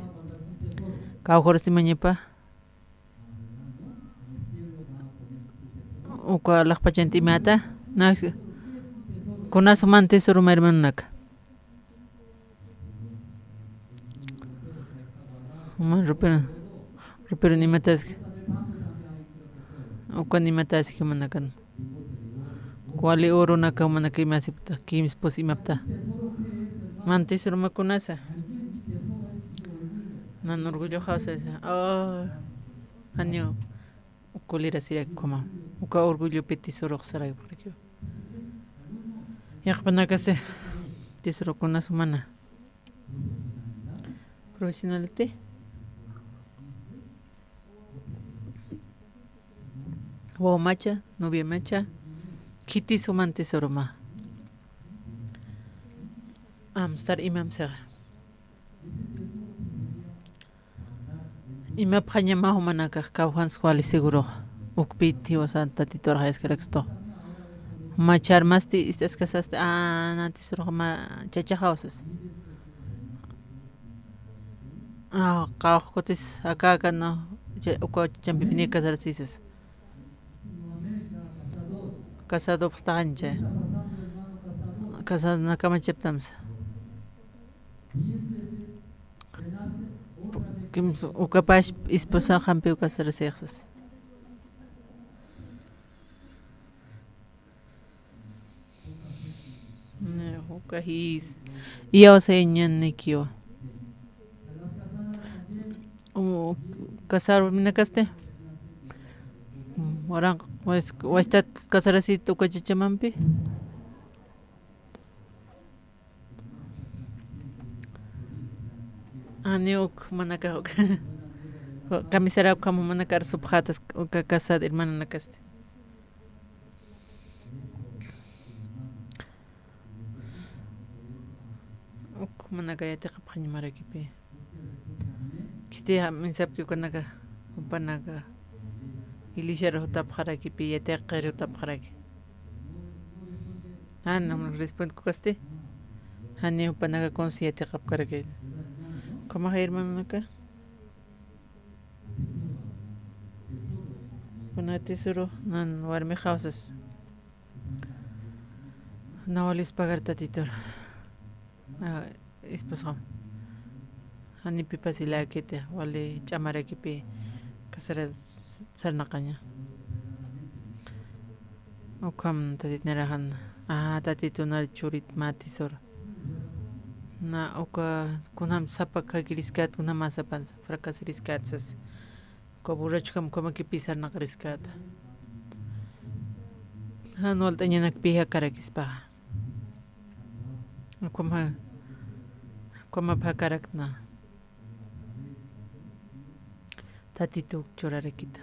Kawkharus imañapa. Uka alaxpachanti imata. Na, kunas mantis uruma hermanonaka. Juman rupir, rupir nimataski. Uka nimataski jumanakan. Wali urunaka jumanaka imasipta, kimspus imapta. Mantis rumakunasa. Nan orgullo jawsasa. Ah. Janiw uka lirasirak ukhama. Uka orgullopi tisurux saraypxarakiwa. Yaqpanakasti tisurux kuna sumana. Profesionalti. Wawmacha, noviamacha, khiti sumanti suruma. Amstar imam sixa. Imapxañama jumanakax kawjans wali segurux. Ukpit jiwasan Tatitur jayaskarakstu. Juma charmasti, ist'askasasti, a, nanti surux ma chachaxawsas. A, qawqkutis aka, aka, no, cha-, uka champipini casarasisas. Casado pxtaxancha. Casado nakamachaptamsa. Kimsa, ukapash esposa jampiw casarasixsas. Uka jis. Iyawsayañanikiwa. U, casar minakasti. Waranq, was-, wastat casarasit uka chachamampi. Ani uk manaka uk. Camisara ukhama manakar supxatas uka casad hermananakasti. Uk manaka yatiqapxañamarakipi. Khiti jam, insapki ukanaka, jupanaka. Iglesiar jutapxarakipi, yatiqir jutapxaraki. Jan, respuesta kukasti. Jani jupanaka kunsi yatiqapkaraki. Ukhamaxa hermanonaka. Kuna tesoro, nan warmixawsas. Nawalis pagar Tatitur. A, esposa. Janipipas ilakiti, wali ch'amarakipi casara sarnaqaña. Ukham Tatit naraxan, a, Tatitu nar churit mä tesoro. Na uka kunam sapa khakiriskät, kunam sapan fracasiriskät sas. Uka borracho jam ukhamakipï sarnaqariskäta. Jan walt'añanakpï jakarakispaxa. Ukhama, ukhamap jakaraktna. Tatitu churarakita.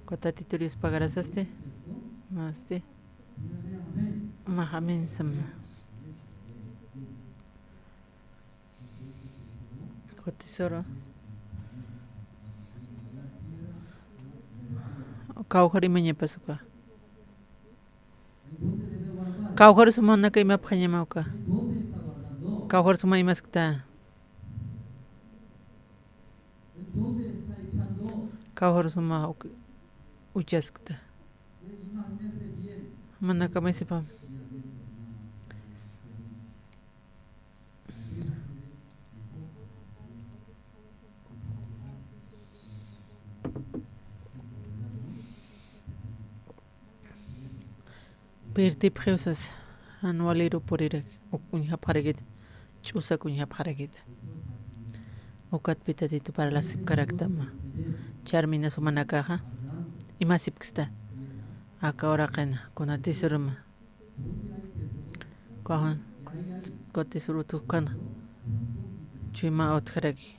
Uka Tatitur yuspagarasasti, masti. Max amén samna. Uka tesoro. Kawkhar imañapas uka. Kawkhar sumanaka imapxañama uka. Kawkhar suma imaskta. Kawkhar suma uk-, uchaskta. Manaka misipam. Pirtipxiw sas, jan waliru purirak, uk uñjapxarakit, ch'usak uñjapxarakit. Ukatpi Tatitu parlasipkaraktama. Charmina sumanakaxa, imasipksta. Aka uraqina, kuna tesoroma. Ukaxan, uka tesoro utjkana. Chuyma utjaraki.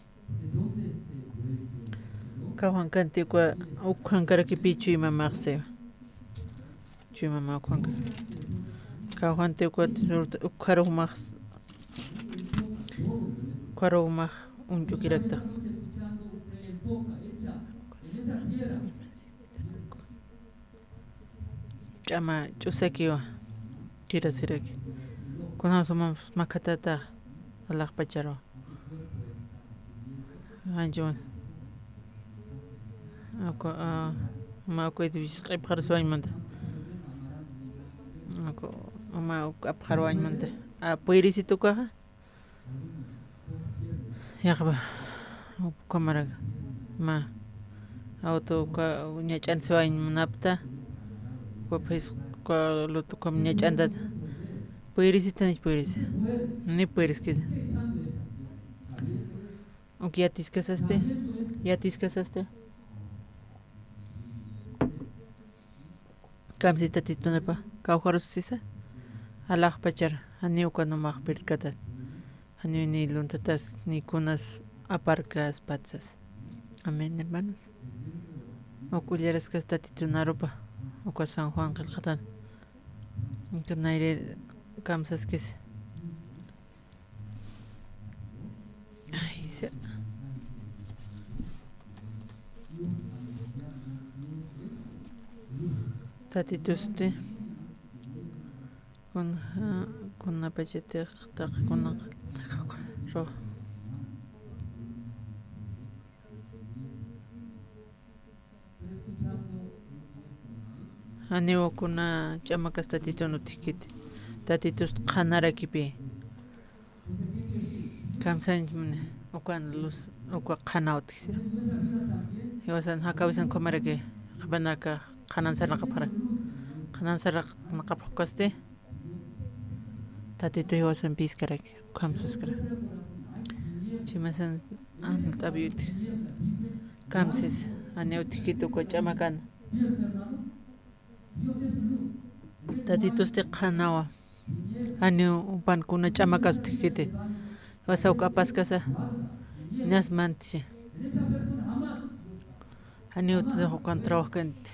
Kawkhankanti uka, ukhankarakipï chuymamax siwa. Chuymamax ukhankas. Kawkhanti uka tesoro ukharuw max. Ukharuw max uñch'ukirakta. Ch'ama ch'usakiwa, kirasiraki. Kunjam suma makhatata alaxpacharu. Anchun. Aku, a, ma aku edificio q'ipxaruswañmanta. Aku, ma aku apxarwañmanta. A, puyrisitukaxa. Yaqpa, ukhamaraka, ma, awtu uka ñach'ansiwañ munapta, uka phis, uka lutu ukham ñach'antata, puyirisitanich puyirisi, ni puyiriskita. Uk yatiskasasti, Yatiskasasti. Kamsis Tatitunapa kawkharus sisa. Alaxpachar, janiw kanumax pirkatan. Janiw ni luntatas, ni kunas aparkas patsas. Amén, hermanos. Uk ullaraskas Tatitun arupa, uka San Juan qillqatan. Uk nayri kamsaskis. Ay, se- Tatitusti. Kun, kunapachatix taqi kunaqa ro- Janiw kuna ch'amakas Tatitun utjkiti. Tatitust qhanarakipi. Kamsañ muni, ukan luz, uka qhanaw utjkisi. Jiwasan jakawisan ukhamaraki, qhipanaka qhanan sarnaqapxara. Qhanan sarnaqapxkasti. Tatitu jiwasan piskaraki, ukham saskara. Chimasan anjl t'apiyuti. Kamsis, janiw utjkiti uka ch'amakan. Tatitusti qhanawa. Janiw jupan kuna ch'amakas utjkiti. Jiwasa uk apaskasa. Inas mantchi. Janiw ukan trabajkanti.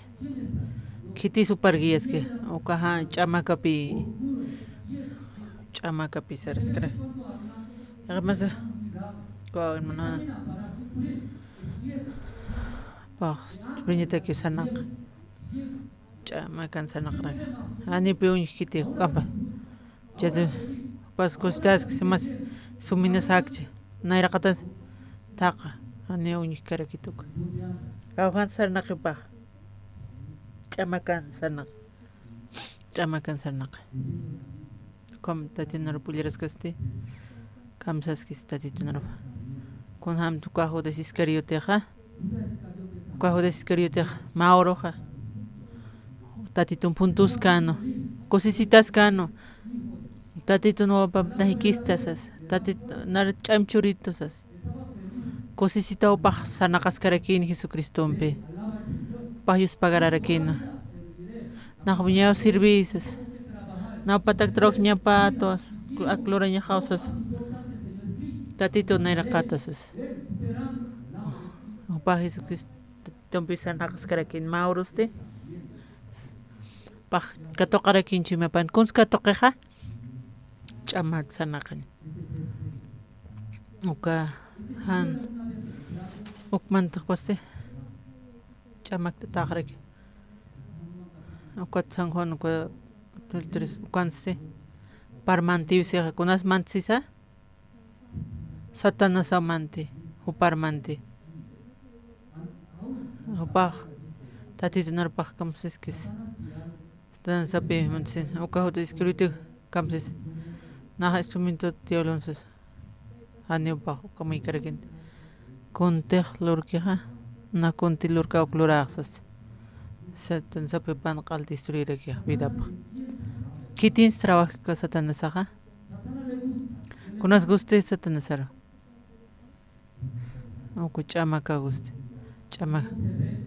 Khitis jupar guiaski. Ukaxa ch'amakapi. Ch'amakapi saraskara. Yaqmasa. Kuwa hermano. Pax, priñataki sarnaq. Ch'amakan sarnaqrak. Janipi uñjkiti juk'ampa. Chaysi, jupas kusitaskis mas suminas jakchi. Nayraqatas thaqa. Janiw uñjkarakituka. Kawjan sarnaqipax. Ch'amakan sarnaq. Ch'amakan sarnaq. Ukham Tatitun arupa ullaraskasti. Kamsaskis Tatitun arupa. Kunjamti uka Judas Iscariotexa. Uka Judas Iscariotex mä uruxa. Tatitun phuntuskanu. Kusisitaskänu. Tatitun wawapamp najikista sas. Tatit nar ch'am churitu sas. Kusisitaw jupax sarnaqaskarakïn Jesucristompi. Jupax yuspagararakïna. Nax uñaw sirvisas. Naw patak trabajñapätwas. Ak lurañaxaw sas. Tatitu nayraqata sas. Jupax Jesucristompi sarnaqaskarakïn mä urusti. Pax katuqarakïn chuymapan. Kuns katuqixa. Ch'amak sarnaqañ. Uka jan ukmantax ukwasti. Ch'amak taqraki. Ukat San Juan uka tres ukansti. Parmantiw sixa kunas mantsisa. Satanasaw manti, jupar manti. Jupax Tatitun arupax kamsiskis. Satanasapi mantsisa. Uka Judas Iscariote kamsis. Nax instrumento diablon sas. Janiw jupax uka muykarakinti. Kuntix lurkixa. Nax kunti lurka uk lurax sas. Satanasapi pan q'al destruiraki vidapax. Khitins trabajka Satanasaxa. Kunas gusti Satanasaru. Uku ch'amaka gusti. Ch'amaka.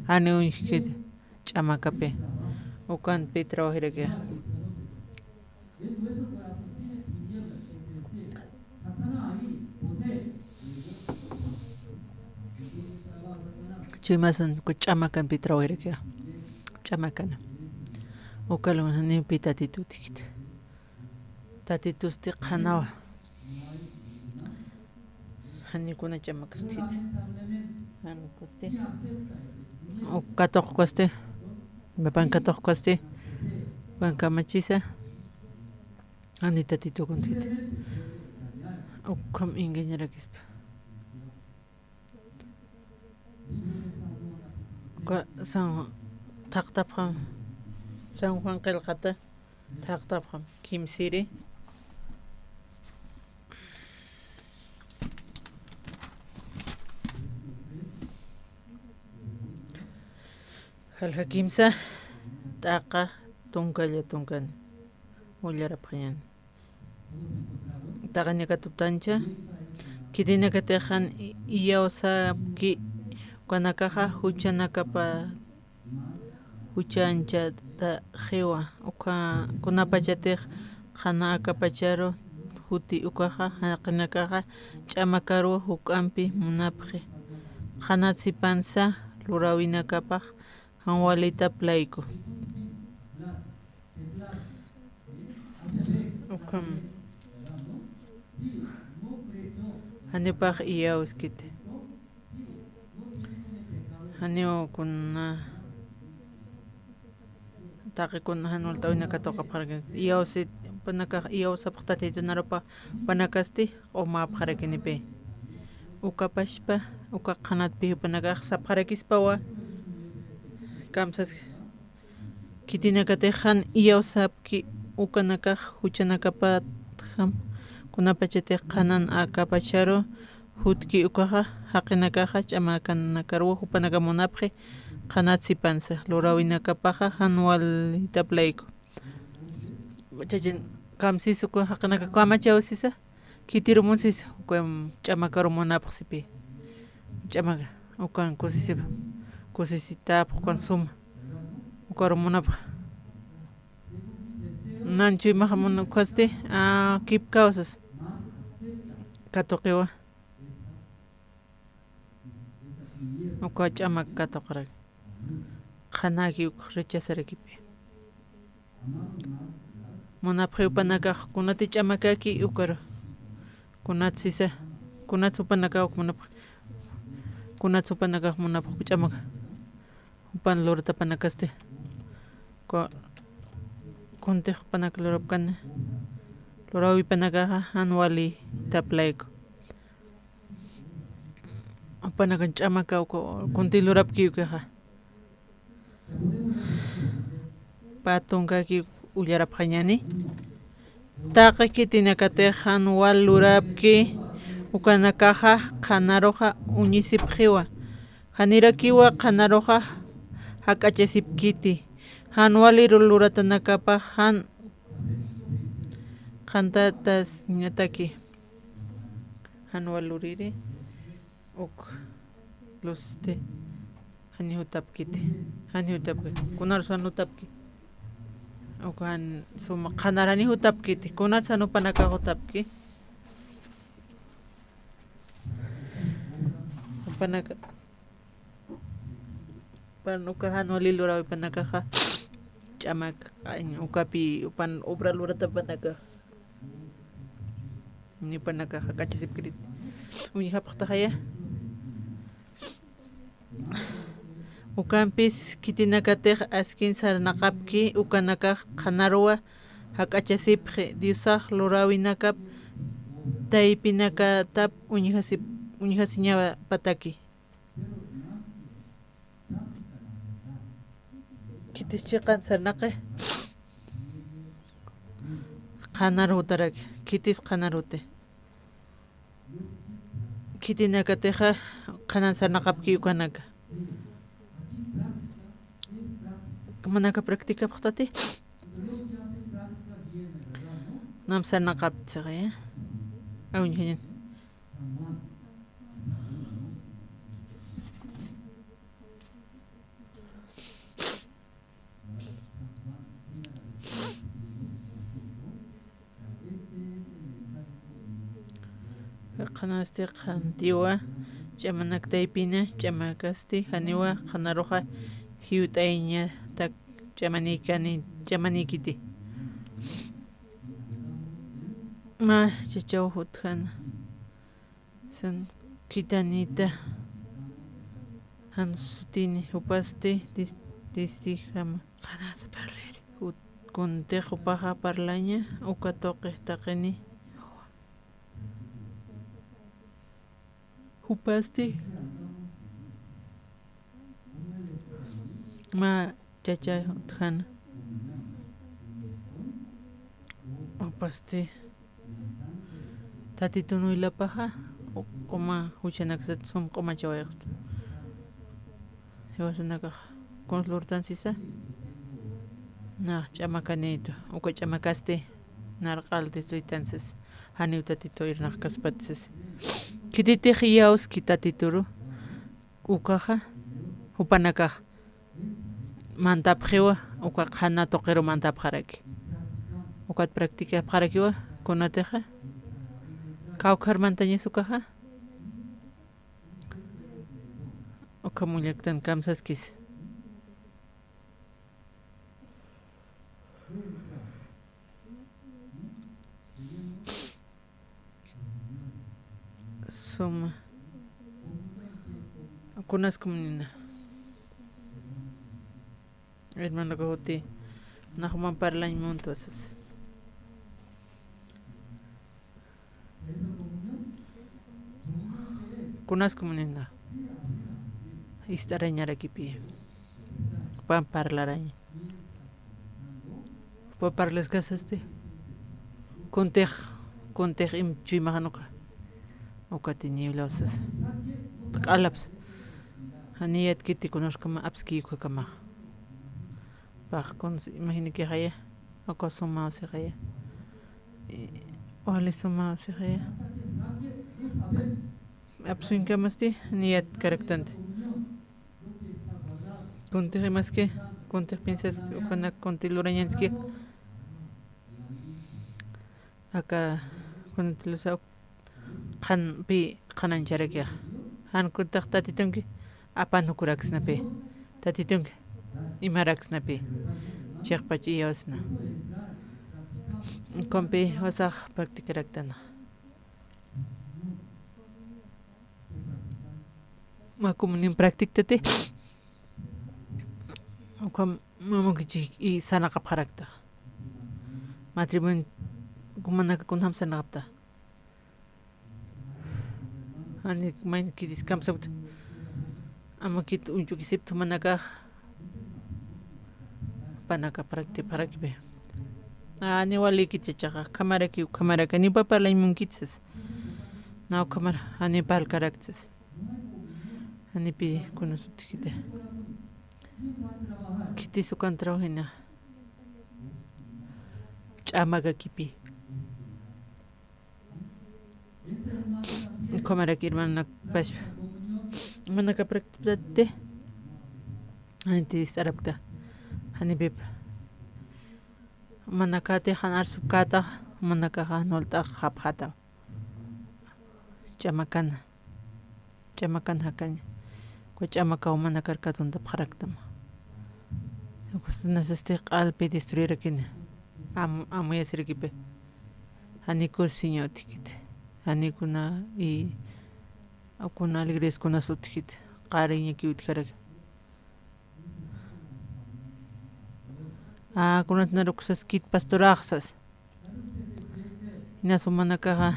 Jani uñjkiti. Ch'amakapi. Ukan pi trabajiraki. Chuymasan uku ch'amakan pi trabajiraki. Ch'amakana. Ukalun jani pi Tatitu utjkiti. Tatitusti qhanawa. Jani kuna ch'amakasti. Jan kusti. Uk katuq kusti. Papan katuq kusti. Juan kamachisa. Jani Tatitu kuntit. Ukham engañarakispa. Uka San, thaqtapxam, San Juan qillqata thaqtapxam, kimsiri. Jalja kimsa, t'aqa, tunkalla tunkan, ullarapxañan. Taqañakatuptancha, khitinakatix jan iyawsapki Ukanakaxa juchanakapa, juchanchataxiwa, uka kunapachatix qhana akapacharu juti ukaxa, jaqinakaxa ch'amakaruw juk'ampi munapxi. Qhanat sipansa luräwinakapax jan walitap layku. Ukham. Janipax iyawskiti. Janiw kuna, taqi kuna jan walt'äwina katuqapxarakin. Iyawsit, jupanakax iyawsapxtati, junarupa jupanakasti q'umäpxarakinipi. Uka pachpa, uka qhanatpi jupanakax sapxarakispawa. Kamsas Khitinakatix jan iyawsapki ukanakax juchanakapatjam, kunapachatix qhanan akapacharu jutki ukaxa, jaqinakaxa ch'amakanakaruw jupanaka munapxi, qhanat sipansa, luräwinakapaxa jan walitap layku. Chachin, kamsis uka jaqinaka kamachaw sisa. Khitiru munsis, ukan ch'amakaru munapxsipi. Ch'amaka, ukan kusisip, kusisitapx ukan suma. Ukaru munapx. Nanchu imaxa mun ukasti, a, kipkaw sas. Katuqiwa. Uka ch'amak katuqaraki. Qhanaki uk rechazarakipi. Munapxi jupanakax kunati ch'amakaki ukaru. Kunat sisa, kunat jupanakax munapxi. Kunat jupanakax munapxi ch'amaka. Jupan luratapanakasti. Ku-, kuntix jupanak lurapkani. Luräwipanakaxa jan walitap layku. Jupanakan ch'amaka uka, kunti lurapki ukaxa. Pä tunkaki ullarapxañäni. Taqi khitinakatix jan wal lurapki ukanakaxa qhanaruxa uñisipxiwa. Janirakiwa qhanaruxa jak'achasipkiti. Jan waliru luratanakapax jan qhantatasñataki. Jan wal luriri. Uk lusti. Jani jutapkiti. Jani jutapkiti. Kunar jan jutapki. Uk jan suma qhanar jani jutapkiti. Kunat jan jupanakax jutapki. Jupanaka. Pan uka jan wali luräwipanakaxa. Ch'amak, ay, ukapi, pan obra luratapanakaxa. Jupanakax jak'achasipkiti. Uñjapxtaxaya. Ukampis khitinakatix askin sarnaqapki ukanakax qhanaruwa jak'achasipxi Diosax luräwinakap taypinakatap uñjasip-, uñjasiñapataki. Khitis chiqan sarnaqi. Qhanarutaraki, khitis qhanaruti. Khitinakatixa qhanan sarnaqapki ukanaka. Manaka practicapxtati. Nam sarnaqapti sixa, ya. Awñjañan. Qhanasti qhantiwa, ch'amanak taypina, ch'amakasti, janiwa, qhanaruxa, jiwt'ayañatak, ch'amanikani, ch'amanikiti. Mä chachaw jutjana. San khitanita. Jan sutini jupasti tis-, tistijama. Qhanat parliri. Jut-, kuntix jupaxa parlaña, uka tuqi taqini. Jupasti. Mä chacha utjana. Jupasti. Tatitun wilapaxa, q'uma juchanaksat sum q'umachawayxta. Jiwasanakax, kuns lurtan sisa. Nax ch'amakanitu, uka ch'amakasti, narq'alti suytan sisa. Janiw Tatitu irnaqkaspat sisa. Khititix iyawski Tatituru. ukaxa, jupanakax mantapxiwa, uka qhana tuqiru mantapxaraki. Ukat practicapxarakiwa, kunatixa, kawkhar mantañas ukaxa, uka mullaktan kamsaskis. Suma. Kunas comunina. Hermano Cajuti. Nax juman parlañ munta sas. Kunas comunina. Ist'arañarakipi. Jupan parlarañ. Jupa parlaskasasti. Kuntix, kuntix im chuymaxan uka. Ukati niwlaw sas. Q'alaps. Janiyatkiti kunaskama apski ukhakamax. Pax kuns imaginikixaya. Uka suma usixaya. I, wali suma usixaya. Apsuñkamasti, janiyatkaraktanti. Kuntix imaski, kuntix piensas, ukanak kunti lurañanski. Aka, kunti lusa, qhanpi, qhanañcharakixa. Jan kuntix tatitunki, apan jukuraksnapi. Tatitunki, imaraksnapi. Chiqpach iyawsna. Kumpi, wasax practicaraktana. Mä comunión practiktati. Ukham mä mukichik i sarnaqapxarakta. Matrimonio jumanaka kunjam sarnaqapta. Jani mayni kitis kamsapta. Amakit uñch'ukisipta jumanaka. Panaka practicapxarakipi. Jani walikit chachaxa, ukhamaraki, ukhamaraki, nipa parlañ munkit sas. Na ukhamar, jani parlkarakta sas. Janipi kunas utjita. Khitis ukan trabajina. Ch'amakakipi. Ukhamaraki hermanonak paspa. Manaka practicapxarakta. Janiti ist'arapkta. Janipip. Manakati jan arsupkäta, manakaxa jan walt'ax japxätaw. Ch'amakana. Ch'amakana jakaña. Uka ch'amakaw manakar katuntapxaraktam. Uka Satanás este q'alpi destruirakina. Am-, amuyasirakipi. Janiw Señor utjkiti. Janiw kuna i, kuna alegrías kunas utjkiti. Qariñakiw utjaraki. A, kunat naruksas kit pastoraxsas. Inas jumanakaxa,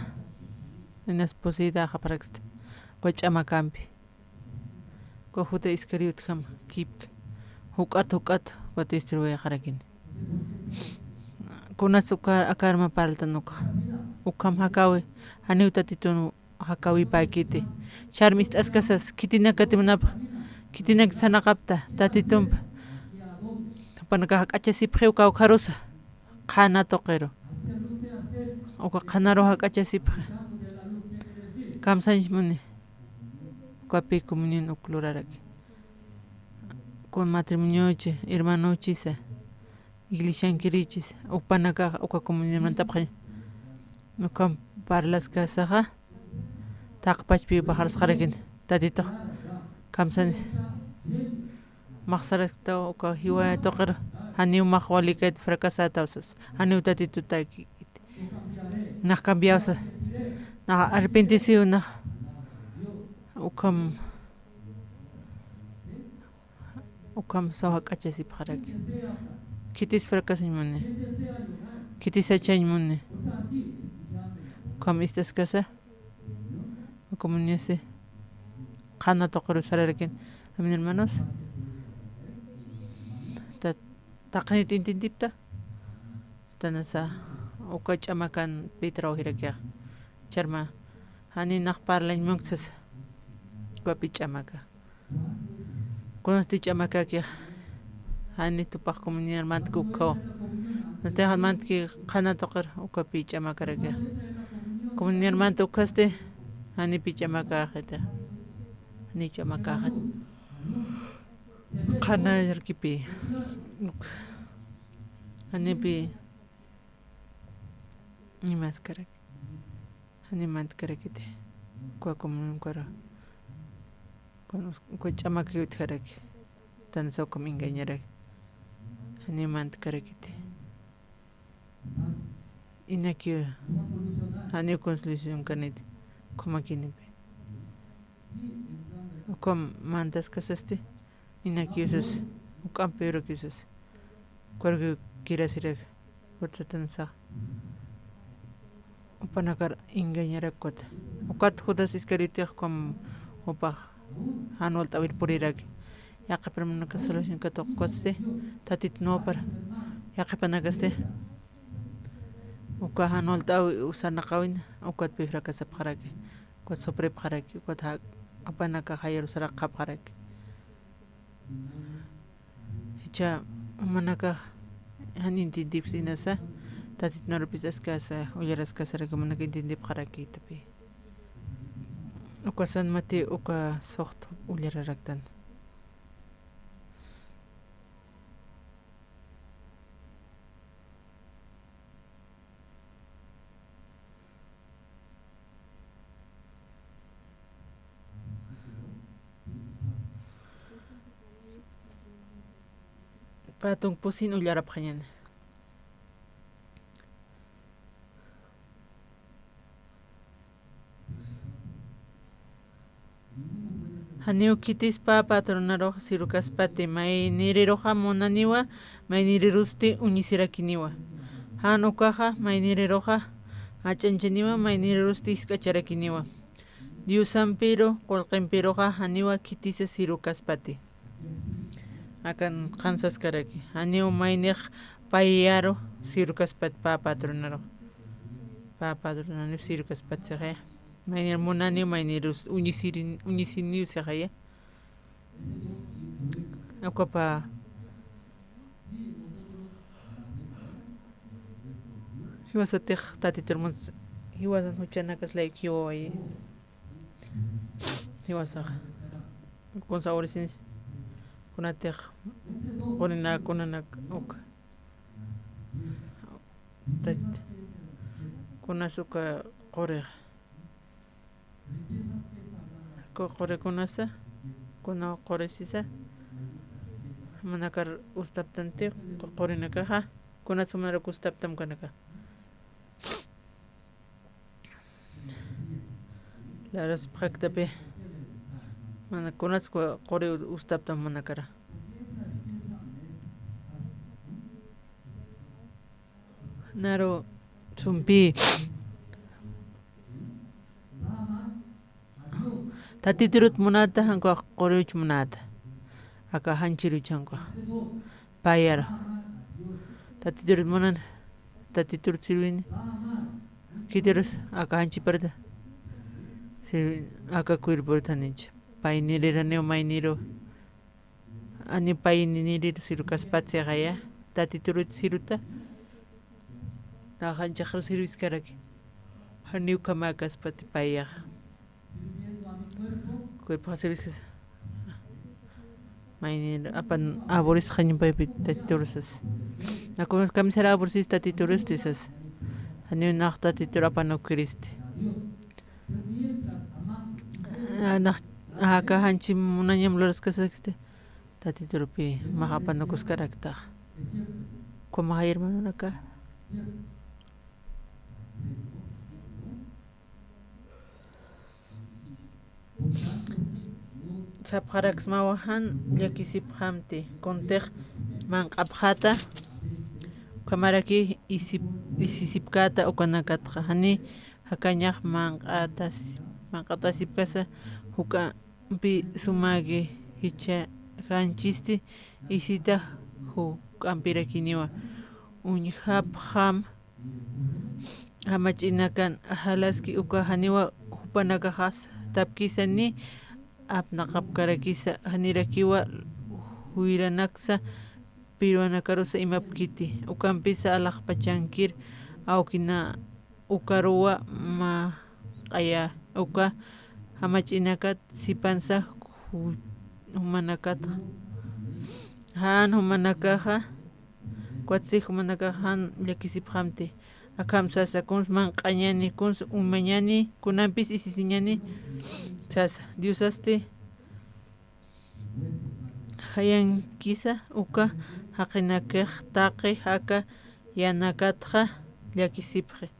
inas poseedaxapxaraksta, uka ch'amakampi. Uka Judas Iscariotjam kipk, juk'at, juk'at, uka destruyaxarakin. Kunats uka, aka arma parltan uka. Ukham jakawi, janiw Tatitun jakawipäkiti. Char mist'askasas, khitinakati munapxa, khitinak sarnaqapta, Tatitumpa. Jupanakax jak'achasipxiw kawkharusa, qhana tuqiru. Uka qhanaru jak'achasipxi. Kamsañs muni. Ukapi comunión uk luraraki. Kun matrimoniochi, hermanochisa. Iglesiankirichis, jupanakax uka comunidad mantapxañ. Ukham parlaskasaxa, taqpachpi paxarsxarakin, Tatitux, kamsanis. Maxsarasktaw uka jiwa tuqir, janiw max walikayt fracasätaw sas, janiw Tatitutaki. Nax cambiaw sas, nax arrepentisiw nax, ukham. Ukham saw jak'achasipxaraki. Khitis fracasañ muni. Khitis sachañ muni. Ukham ist'askasa. Ukham munisi. Qhana tuqiru sararakin. Amén, hermanos. Ta-, taqinit intintipta. Tanasa, uka ch'amakan pi trawjirakixa. Charma, jani nax parlañ munksas. Ukapi ch'amaka. Kunasti ch'amakakix, jani tupax comunidad mantki ukhaw. Nati jan mantki qhana tuqir ukapi ch'amakarakix. Comunidad mant ukhasti, janipi ch'amakaxita. Janiw ch'amakaxat. Qhanarkipi. Janipi imaskaraki. Janiw mantkarakiti. Uka comunión ukar. Uka ch'amakiw utjaraki. Tansa ukham engañaraki. Janiw mantkarakiti. Inakiw, janiw conciliación kaniti, ukhamakinipi. Ukham mantaskasasti, inakiw sas, juk'ampi urakiw sas. Ukarkiw kirasiraki, jutsatan sax. Jupanakar engañarak ukat. Ukat Judas Iscariotix ukham jupax jan walt'äwir puriraki. Yaqhip hermanonakas salvación katuqkasti, Tatitunupar yaqhipanakasti. Uka jan walt'äwi sarnaqäwin, ukatpï fracasapxaraki, ukat sufripxaraki, ukat ja-, jupanakax jayar saraqapxaraki. Jichha jumanakax jan entiendipxsïnasa, Tatitunarupis askasa uyaraskasaraki jumanakax entiendipxarakïtapï. Uka San Mateo uka suxt uyararaktan. Pä tunkpusin uyarapxañäni. Janiw khitis pä patronarux sirukaspati, mayniriruxa munaniwa, maynirirusti uñisirakiniwa. Jan ukaxa, mayniriruxa jach'añchaniwa, maynirirusti jisk'acharakiniwa. Diosampiru, qullqimpiruxa, janiwa khitisa sirukaspati. Akan qhansaskaraki. Janiw maynix payaru sirukaspat pä patronarux. Pä patronarux sirukaspat sixaya. Maynir munaniw, maynirus uñisirin, uñisiniw sixaya. Ukapa. Jiwasatix Tatitur munsa, jiwasan juchanakas layku jiwawayi. Jiwasax kunsa awrisin, kunatix qurinakunanak uk. Tatit, kunas uka qurix. Ku qurikunasa, kuna qurisisa, manakar gustaptanti, ku qurinakaxa, kunas manakar gustaptam kanaka. Larasipxaktapï, mana kunas quri gustaptam manakara. Naru sumpï. Tatiturut munata, jan ukax quriruch munata. Aka janchiruch jan ukax. Payar. Tatiturut munan, Tatiturut sirwin. Khitirus aka janchiparta sirwin, aka cuerpurta janicha. Payniriraniw mayniru. Janiw paynirir sirukaspat sixaya, Tatiturut siruta. Nax janchixar sirwiskaraki. Janiw ukhamäkaspati payaxa. Cuerpoxa sirwiskasa. Maynir apan aburisiñapaypï Tatiturusas. Nax camisar aburisista Tatiturusti sas. Janiw nax Tatitur apan ukiristi. Nax aka janchi munañam luraskasakisti. Tatiturupï max apanukuskaraktax. Ukhamaxa hermanonaka. Sapxaraksmawa jan llakisipxamti, kuntix manq'apxäta, ukhamaraki isip-, isisipkäta ukanakatxa, jani jakañax manq'atas-, manq'atasipkasa juk'a pi sumäki jichha janchisti isita juk'ampirakiniwa. Uñjapxam jamach'inakan jalaski uka janiwa jupanakaxas tapkisa ni apnaqapkarakisa janirakiwa juyranaksa pirwanakarusa imapkiti. Ukampisa alaxpachankir awkina ukaruwa mä q'aya uka jamach'inakat sipansa ju-, jumanakatxa. Jan jumanakaxa, ukat si jumanakaxa jan llakisipxamti. Akham sasa, kuns manq'añani, kuns umañani, kunampis isisiñani sasa. Diosasti jayankisa uka jaqinakix taqi aka yanakatxa llakisipxi.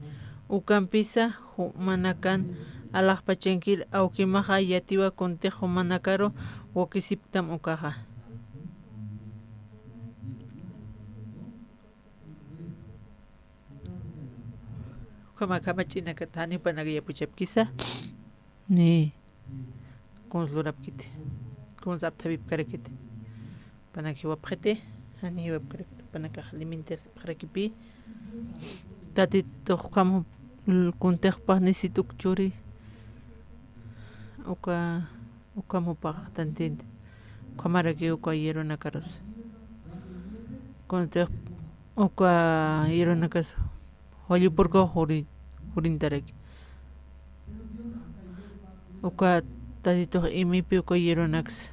Ukampisa jumanakan alaxpachankir awkimaxa yatiwa kuntix jumanakaru wakisipktam ukaxa. Ukhama kamach'inakat jani jupanaka yapuchapkisa. Ni kuns lurapkiti, kuns apthawipkarakiti. Jupanaka jiwapxiti, jani jiwapkarakiti, jupanakax alimentasipxarakipï. Tatitux ukham kuntix jupax nisit uk churi, uka, ukham jupax tantinti. Ukhamaraki uka hierbonakarus. Kuntix uka hierbonakas jallupurkaw juri-, jurintaraki. Uka Tatitux imipi uka hierbonaksa.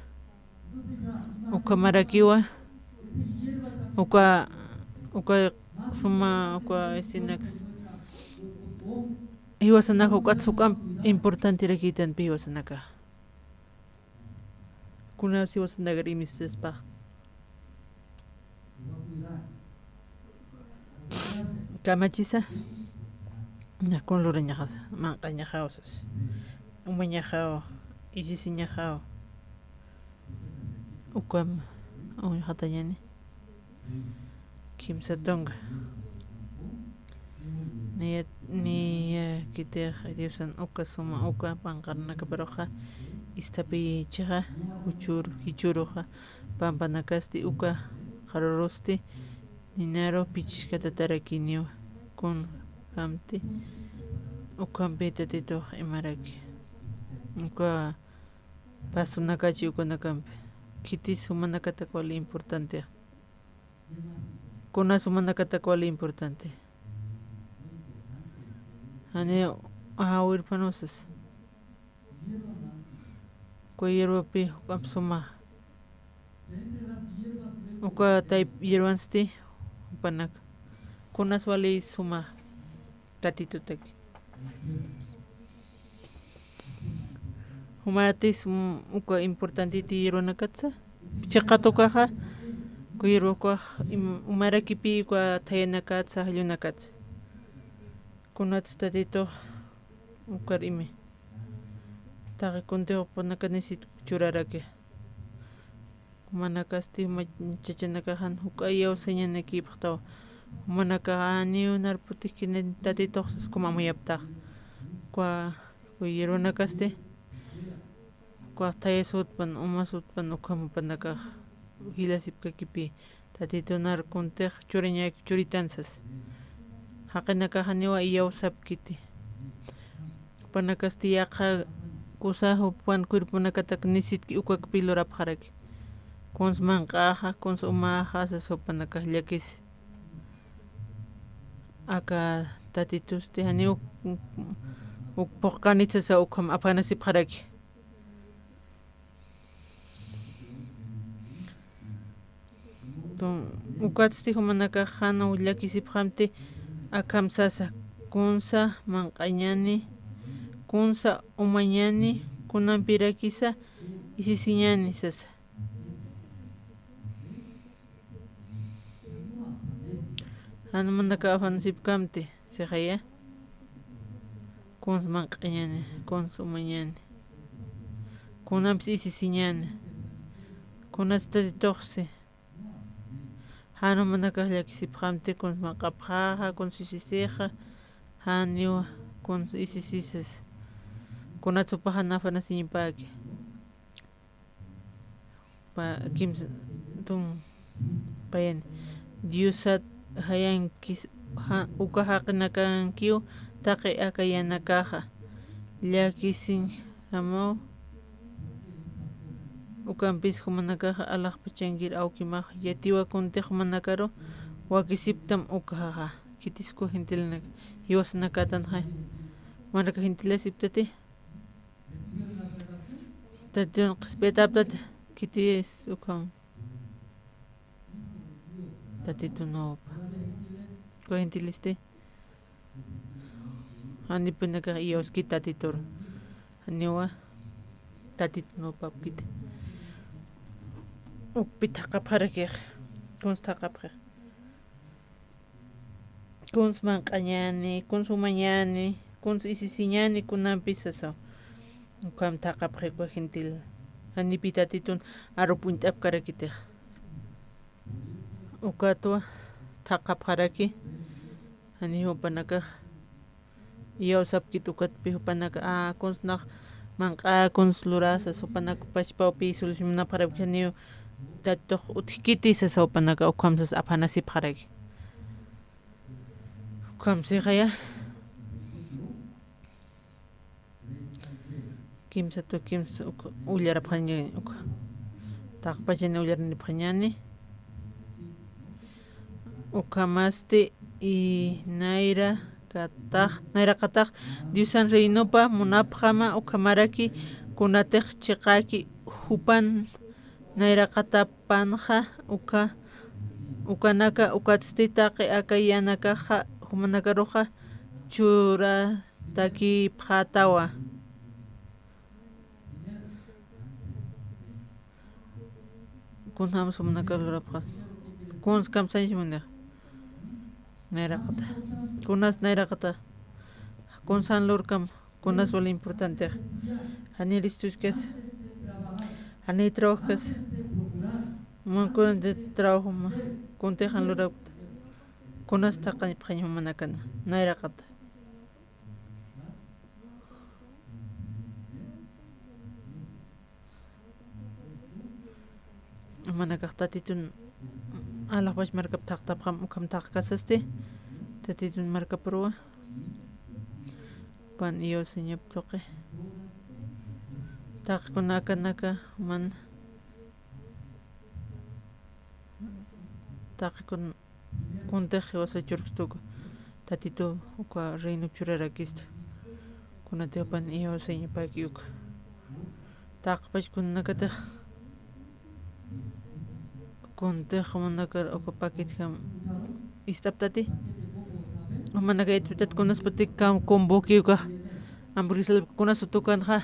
Ukhamarakiwa, uka, uka suma, uka estinaksa. Jiwasanaka ukatsa juk'amp importanterakïtanpi jiwasanaka. Kunas jiwasanakar imisispa. Kamachisa, na kun lurañaxasa, manq'añaxaw sas. Umañaxaw, isisiñaxaw. Ukam, uñjatañani. Kimsa tunka. Niya, niyakitix Diosan uka suma uka panqanakaparuxa isthapichixa, juchur, jichuruxa, pampanakasti uka qharurusti, ninaru pichishkatatarakiniwa, kun kamti, ukampi Tatitux imaraki. Uka pastunakachi ukanakampi. Khitis jumanakatak wali importante. Kunas jumanakatak wali importante. Jani, ajawirpanusas. Uka hierbapi juk'amp suma. Uka tayp hierbansti, jupanaka. Kunas wali suma. Tatitutaki. Jumatis, mm, uka importantiti hierbonakatsa. Chiqatukaxa, uka hierbakax, im-, umarakipi uka thayanakatsa, jallunakatsa. Kunats Tatitux ukar imi. Taqi kuntix jupanaka nisit churaraki. Jumanakasti juma chachanakax jan juk'a iyawsañanakipxtawa. Jumanakax janiw narputix kina Tatitux sas ukham amuyaptax. Uka, uka hierbonakasti, uka thayasutpan, umasutpan, ukham jupanakax jilasipkakipi. Tatitux nar kuntix churañak churitan sas. Jaqinakax janiwa iyawsapkiti. Jupanakasti yaqha kusa jupan cuerponakatak nisitki ukakpi lurapxaraki. Kuns manq'axa, kuns umaxa sas jupanakax llakis. Aka Tatitusti janiw uk, uk, uk phuqkanit sasa ukham aphanasipxaraki. Tun, ukatsti jumanakax jan llakisipxamti akham sasa, kunsa manq'añani, kunsa umañani, kunampirakisa isisiñani sasa. Jan jumanakax afanasipkamti. Sixaya, kuns manq'añani, kuns umañani, kunampis isisiñani, kunas Tatituxsi. Jan jumanakax llakisipxamti, kuns manq'apxaxa, kuns isisixa, janiwa, kuns isisisas. Kunats jupax jan afanasiñapäki. Pa, kimsa, tun, payani. Diosat jayankis, ja, uka jaqinakankiw taqi aka yanakaxa. Llakisiñ jamaw. Ukampis jumanakaxa alaxpachankir awkimax yatiwa kuntix jumanakaru wakisipktam ukaxa. Khitis uka gentilanaka, jiwasanakatanxa. Jumanaka gentilasipktati. Tatitun qhispiyataptat khitis ukham. Tatitun upa. Uka gentilisti. Janipinakax iyawskit Tatitur. Janiwa Tatitun upapkit. Ukpi thaqhapxarakix. Kuns thaqhapxix. Kuns manq'añäni, kuns jumañäni, kuns isisiñäni kunampis sasaw. Ukham thaqhapxi uka gentil. Janipi Tatitun arup uñt'apkarakitix. Ukatwa thaqhapxaraki. Jani jupanakax iyawsapkit ukatpi jupanaka, a, kuns nax manq'a, kuns lurasa, jupanak pachpawpi solucionapxaraki, janiw Tatitux utjkiti sasa jupanaka, ukham sas aphanasipxaraki. Ukham sixaya. Kimsatu kimsa uk-, ullarapxañani, uk-, taqpachani ullarinipxañani. Ukhamasti, i, nayraqatax, nayraqatax Diosan reinopa munapxama, ukhamaraki kunatix chiqäki jupan nayraqatapanxa, uka, ukanaka, ukatsti taqi aka yänakaxa jumanakaruxa churatakipxätawa. Kunjams jumanakax lurapxas. Kuns kamsañs munix. Nayraqata. Kunas nayraqata. Kuns jan lurkam. Kunas wal importantex. Jani listuchkas. Jani trabajkas. Mun kunati trabajo ma. Kuntix jan lurapkta. Kunas thaqhapxañ jumanakana. Nayraqata. Jumanakax Tatitun alaxpach markap thaqtapxam, ukham thaqkasasti Tatitun markaparuwa. Pan iyawsañap tuqi. Taqi kunakanaka man taqi kun Kuntix jiwasa churkstuka, Tatitu uka reinop churarakistu. Kunatix pan iyawsañapaki uka. Taqpach kunanakatix, kuntix jumanakar uka pakitjam ist'aptati. Jumanaka yatiptat kunaspatik kam kumbuki uka. Hamburguesa kunas utukanxa.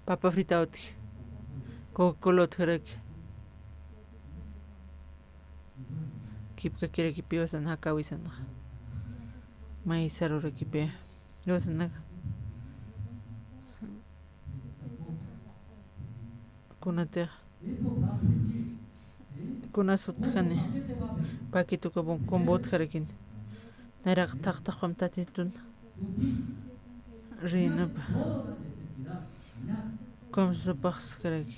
Papa frita utji. Coca-Cola utjaraki. Kipkakirakipi jiwasan jakawisan. May sarurakipi jiwasanaka. Kunatix. Kunas utjani. Pakituka bun kumbu utjarakini. Nayraq thaqtaqpam Tatitun. Rinapa. Kamsupaxskaraki.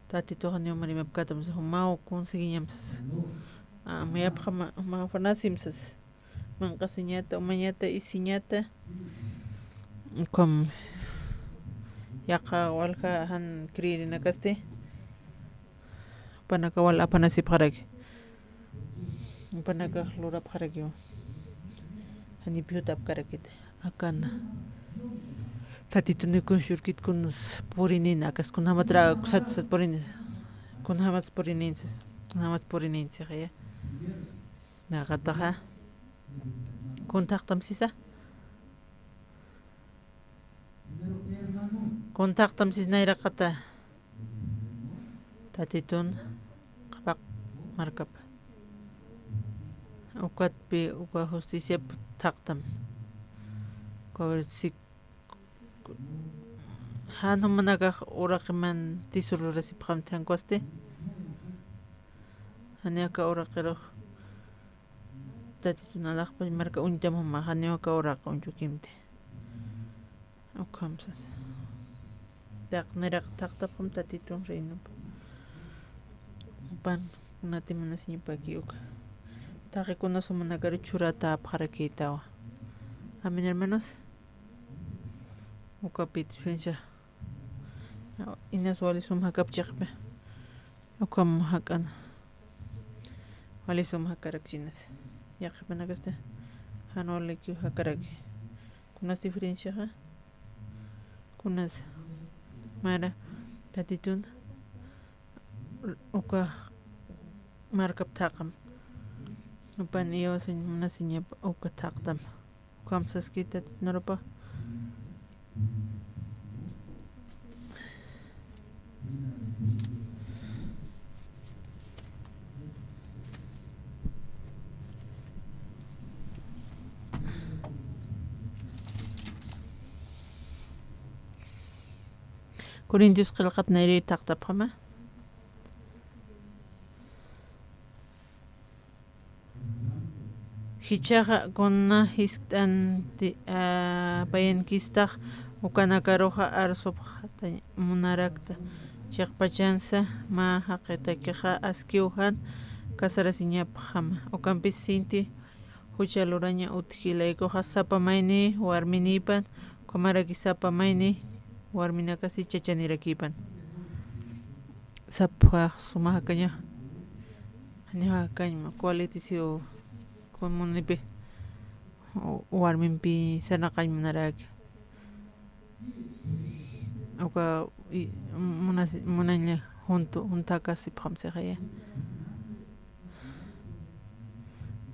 Tatituxa niw marimapkatam sas, jumaw conseguiñam sas. Amuyapxama, jumaw apanasim sas. Manq'asiñata, umañata, isiñata. Ukham yaqha walja jan creerinakasti. Jupanaka wal apanasipxaraki. Jupanakax lurapxarakiwa. Janipi jutapkarakit. Akana. Tatituni kun shuskit kuns purinin, akas kunjamatra sat sat purinin. Kunjamats purinin sas. Kunjamats purinin sas, ya. Nayraqataxa. Kun thaqtam sisa. Kun thaqtam sis nayraqata. Tatitun qhapaq markapa. Ukatpi uka justiciap thaqtam. Uka versículo. Jan jumanakax uraqiman tisu lurasipxamti jan ukhasti. Jani aka uraqirux. Tatitun alaxpach marka uñtam jumax, janiw aka uraq uñchukimti. Ukham sas. Taq nayraq thaqtapxam Tatitun reinop. Pan kunati munasiñapaki uka. Taqi kunas jumanakaru churatäpxarakïtawa. Amén, hermanos. Ukapit, fincha. Inas wali sum jakap chiqpi. Ukham jak'an. Wali sum jakarak chinas. Yaqhipanakasti. Jan walikiw jakaraki. Kunas diferenciaxa, kunas mara tatitun uka markap thaqam, upan iyawasiñ munasiñap uka thaqtam. Ukham saskita nurapa. Corintios qillqat nayri thaqtapxama. Jichhaxa kuna jiskt'anti, a, payankistax ukanakaruxa arsupxatañ munarakta, chiqpachansa mä jaqitakixa askiw jan casarasiñapxama. Ukampis sinti jucha luraña utji laykuxa sapa mayni warminipan, ukhamaraki sapa mayni warminakasti chachanirakipan. Sapxax suma jakaña, jani jakañma, quality siw kun munipi, warmimpi sarnaqañ munaraki. Uka, i, munasi, munaña juntu, juntakasipxam sixaya.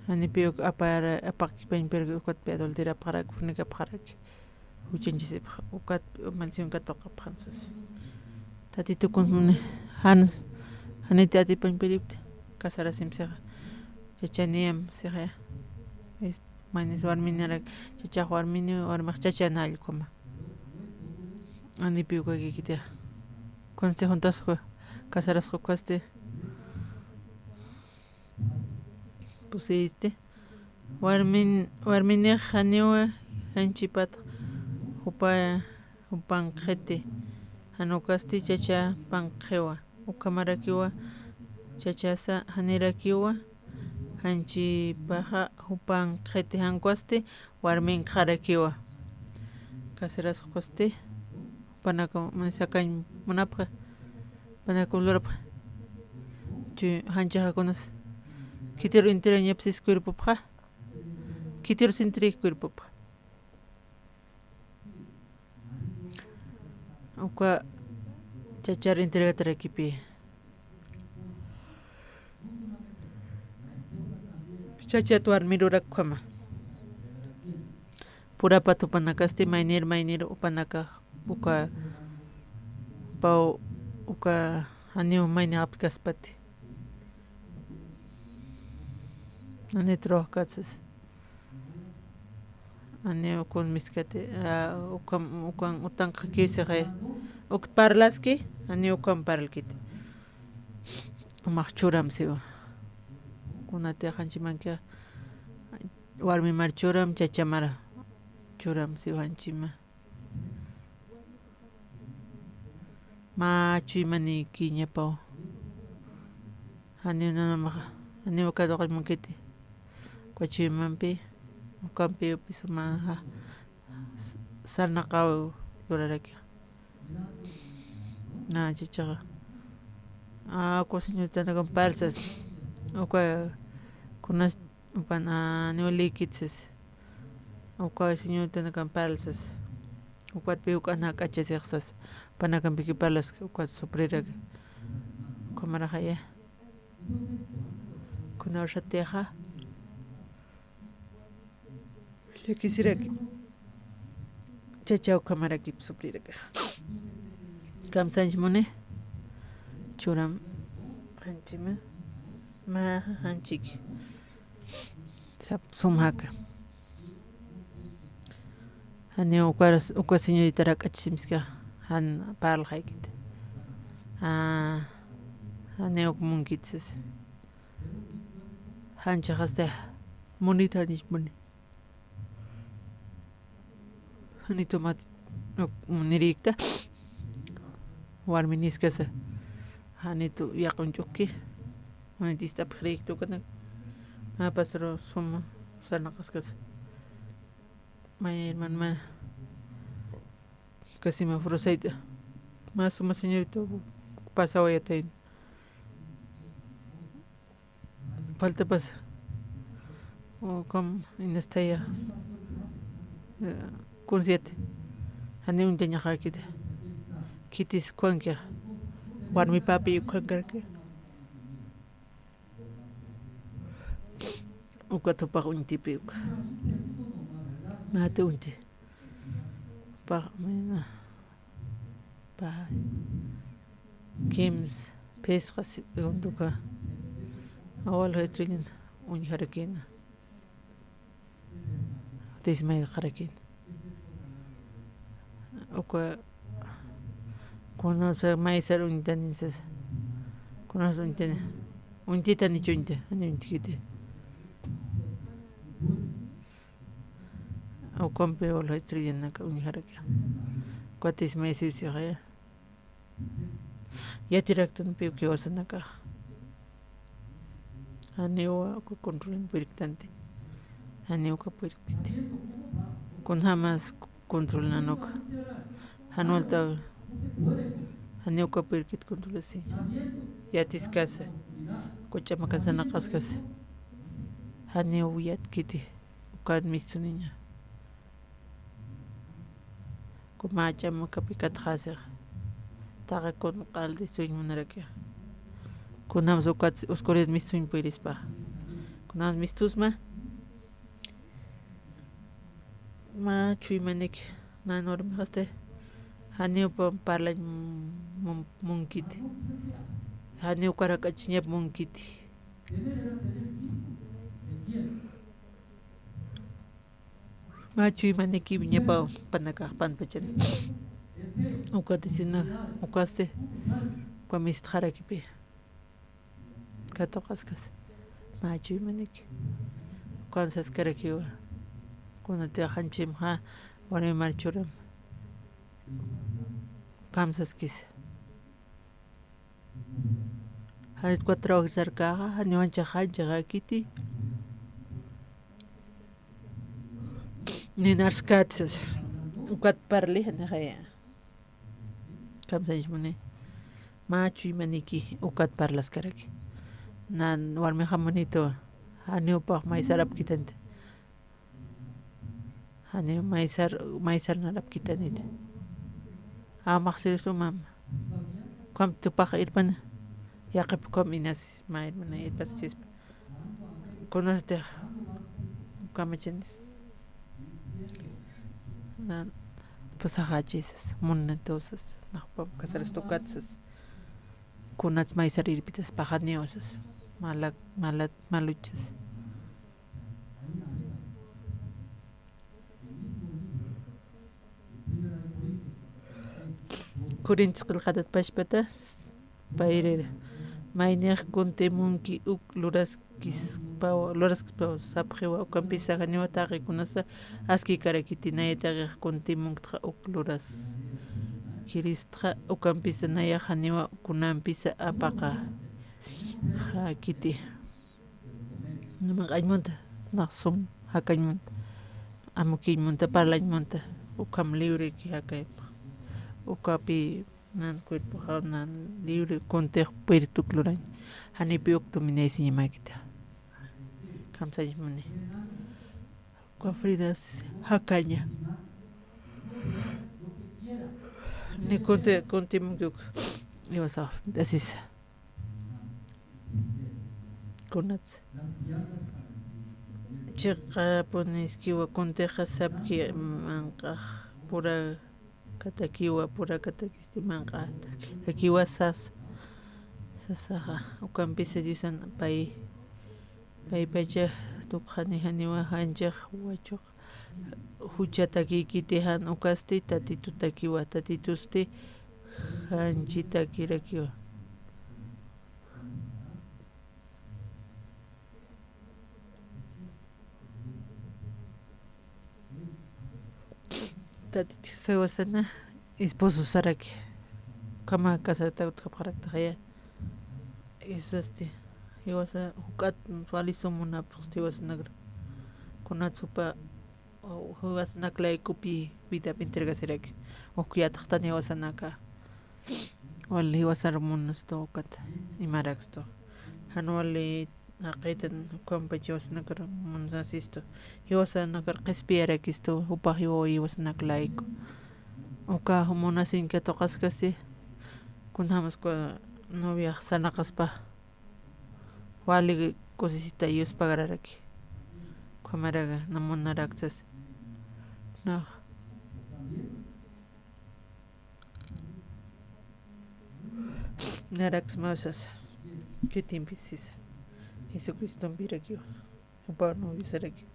Janipi uk apara, apaqkipañ, pero ukatpi adulterapxaraki, fornicapxaraki. Juchañchisipxa, ukat maldición katuqapxan sas. Tatitukun muni, jan, janiti atipañ piripti, casarasim sixa. Chachaniyam sixa. Es, manis warminarak, chachax warmini, warmax chachan allkuma. Anipi ukakikiti. Kunsti juntasku, casarasku kasti. Pusisti. Warmin, warminix janiwa janchipat jupa, jupanqiti. Jan ukasti chacha panqiwa. Ukhamarakiwa chachasa janirakiwa. Janchipaxa jupanqiti, jan ukasti warminqarakiwa. Casarasqusti. Jupanaka, mani sakañ munapxa, jupanaka lurapxa. Chuy janchaxa kunas. Khitiru enterañapsis cuerpopxa. Khitiru sintiri cuerpopxa. Uka chachar entregatarakipi. Chachat warmi rurak ukhama. Purapat jupanakasti maynir, maynir jupanaka uka, paw uka janiw mayni apkaspati. Jani truwajkatsas. Jani ukun miskati, a, ukan, ukan utanqakiw sixay. Uk parlaski, jani ukan parlkit. Umax churam siwa. Kunati janchimanki warmi mar churam, chacha mar churam siwa janchima. Mä chuymanïkiñapaw. Janiw nanamaxa, janiw katuqañ munkiti. Uka chuymampi, ukampi upi suma, ja, s-, sarnaqaw lurarakixa. Na, chichaxa. A, uka señoritanakan parlsas. Uka kunas Upan, a, niw lïkit sas. Uka señoritanakan parlsas. Ukatpi uk'ana k'achasix sas. Panakampiki parlaski ukat sufriraki. Ukhamaraxaya. Kunawsatixa. Llakisiraki. Chacha ukhamarakip sufriraki. Kamsanch muni. Churam. Janchima. Mä janchiki. Sap sumjaka. Jani uka, uka señoritarak achsimska jan parlxaykit. A, jani uk munkit sas. Janchaxasti munit jani muni. Janitu mat, uk munirïkta. Warminiskasa. Janitu yaq'un ch'ukki. Janitu ist'apxirïkta ukanak. Mä pastor suma sarnaqaskasa. Maya hermano, mana. Kasima frusayta. Mä suma señorita pasawayatayna. Falta pasa. Ukham inastaya. Eh, Kun siete. Jani uñtañaxarakiti. Khitis ukhankixa. Warmipapi ukhankaraki. Uka thupax uñtipi uka. Mati uñti. Pax, mina. Pay. Kimsa. Phisqa si-, untuka. Awal estrellan uñjarakina. Tismayxarakina. Uka, kunasa maysar uñtani sasa. Kunasa uñtani. Uñtitani chuñta, ani uñtikiti. Ukampi wala estrellanaka uñjaraki. Uka tismaysi usixa ya. Yatiraktanpi uka jiwasanakax. Janiwa uka controlan purirktanti. Janiw uka purirktiti. Kunjamas controlan uka. Jan waltaw. Janiw uka purirkit controlasiña. Yatiskasa. Uka ch'amakasanakaskasa. Janiw yatkiti. Ukat mistuniña. Uka mä ch'amakapi katxasix. Taqi kun q'alt'isuñ munarakixa. Kunjams ukat oscuridad mistuñ purispa. Kunjams mistusma. Mä chuymaniki, nan warmixasti. Janiw pa-, parlañ mun-, munkiti. Janiw ukarak'achiñap munkiti. Mä chuymaniki wiñapaw panakax panpachan. Ukatisina, ukasti, uka mistxarakipi. Katuqaskas. Mä chuymaniki. Ukan saskarakiwa. Kunatix janchimxa, warmi marchuram. Ukham saskisa. Janit ukat trabajar sarkaxa, janiw anchax anchaxakiti. Nin arskat sasa. Ukat parli, janixaya. Kamsañs muni. Mä chuymaniki, ukat parlaskaraki. Nan warmixa munitu, janiw pax maysar apkitanti. Janiw maysar, maysar narapkitaniti. Amaxsir sumam. Ukham tupax irpan. Yaqip ukham inas mä irmana irpaschispa. Kunasti ukamachanis. Nan pusaxachisas, munnatusas, naxpam kasarastukatsas. Kunats maysar irpitas paxaniwasas. Malak, malat, maluchas. Corintios qillqatat pachpata payrira. Maynix kuntimunki uk luraskispaw, luraskispaw sapxiwa, ukampisa janiwa taqi kunasa askikarakiti, naya taqix kuntimunktxa uk luraskiristxa, ukampisa naya janiwa kunampisa apaqaxakiti. Namaqañ munta, nax sum jakañ munta, amukiñ munta, parlañ munta, ukham libreki jakaypa. Ukapi nan cuerpoxaw nan libre kuntix puerto lurañ. Janipi uk tuminaysiñamakita. Kamsañ muni. Uka Fridas jakaña. Ni kunti, kunti munki uk. Iwasax, asisa. Kunats. Chiqapuniskiwa kuntixa sapki manq'ax purakatakiwa, purakatakisti manq'atakiwa sas. Sasaxa, ukampisa Diosan pay, paypacha tukxani janiwa janchix wachuq juchatakikiti jan ukasti tatitutakiwa, tatitusti janchitakirakiwa. Tatitix jiwasana esposo saraki. Ukhama casarata utjapxaraktaxaya. Isasti, jiwasa juk'at wali sum munapxsti jiwasanakra. Kunats jupa jiwasanak laykupi vidap entregasiraki. Uk yatxtan jiwasanaka. Wali jiwasar munastu ukat imarakstu. Jan wali Jaqïtan ukampach jiwasanakar munasistu. Jiwasanakar qhispiyarakistu, jupax jiwaw jiwasanak layku. Uka munasiñ katuqaskasti, kunjämas uka noviax sarnaqaspa, wali kusisita yuspagararaki. Ukhamaraki, na munaraksas. Nax. Naraksmasas, khitimpi sisa. Jesucristompirakiwa, jupaw noviasaraki.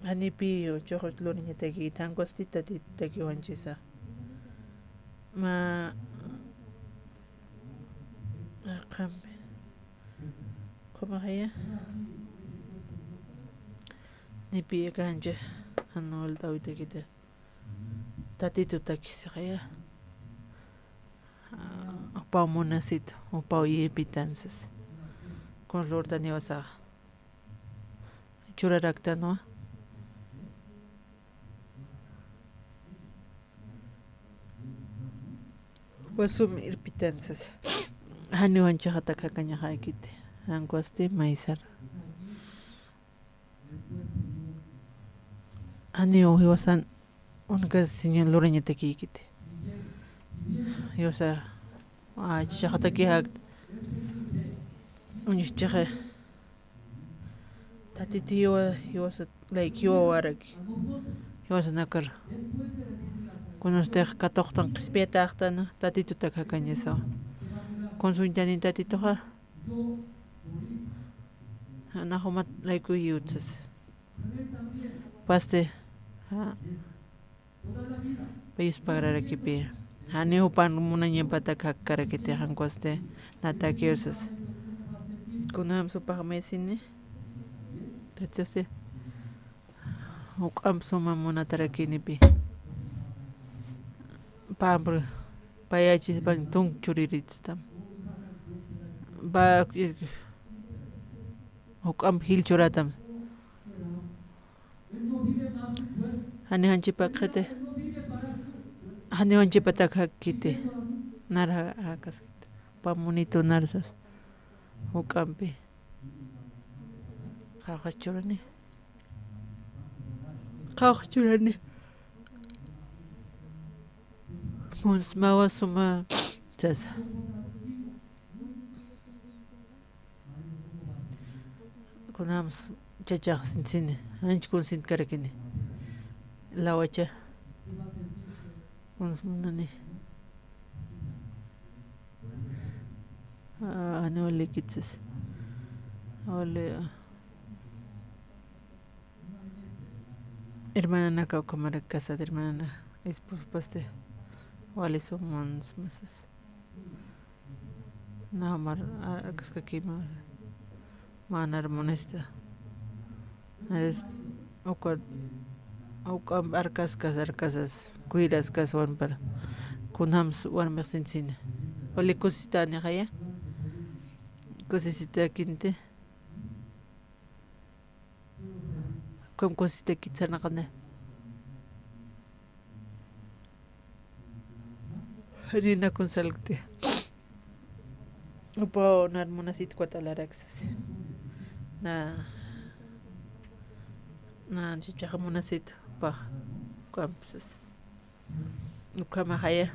Janipi chuxut lurañataki, jan ukastiw Tatitutakiw janchisa. Mä, qampi. Ukhamaxaya. Janipi aka janchi, jan walt'äwitakiti. Tatitutakisixaya. Ah, jupaw munasitu, jupaw yïpitan sas. Kuns lurtaniwa sa. Churaraktanwa. Jupaw sum irpitan sas. Janiw janchixatak jakañaxäkiti. Jan ukastiw maysar. Janiw jiwasan uñjasiñ lurañatakïkiti. Jiwasa, ah, chichaxatakï jakt. Uñjchixa. Tatitiw jiwa, jiwasa, layki jiwawaraki. Jiwasanakar. Kunustix katuqtan qhispiyatäxtana, Tatitutak jakañasawa. Kuns uñtani Tatituxa. Nax jumat laykuy yutsas. Pasti, ja, payus pagrarakipi. Janiw jupan munañapatak jakkarakiti jan ukastiw natakiw sas. Kunjams jupax maysini. Tatitusti. Juk'amp suma munatarakinipi. Pampr, payachispan tunk churiritistam. Ba, juk'amp jil churatam. Janiw janchipakxiti. Janiw janchipatak jakkiti. Nar ja, jakaskiti. Jupaw munitu nar sas. Juk'ampi. Qawqhas churani. Qawqhas churani. Kunsmawa suma sasa. Kunjams chachax sintsini. Janch kunsintkarakini. Lawacha. Kuns munani. Ah, janiw walikit sas. Wali, ah. Hermananaka ukhamaraki kasat, hermanana esposo pasti wali sum munsma sas. Nax mar, ah, arkaskakima. Mä nar munista. Naris uka, uka arkaskas, arkasas, cuidaskas warmipar. Kunjams warmix sintsini. Wali kusistänixaya. Kusisitakinti. Ukham kusisitakit sarnaqani. Jani na kunsalkti. Jupaw nar munasit ukat alarak sasi. Na, na chichaxa munasit jupax ukamp sasi. Ukhamaxaya.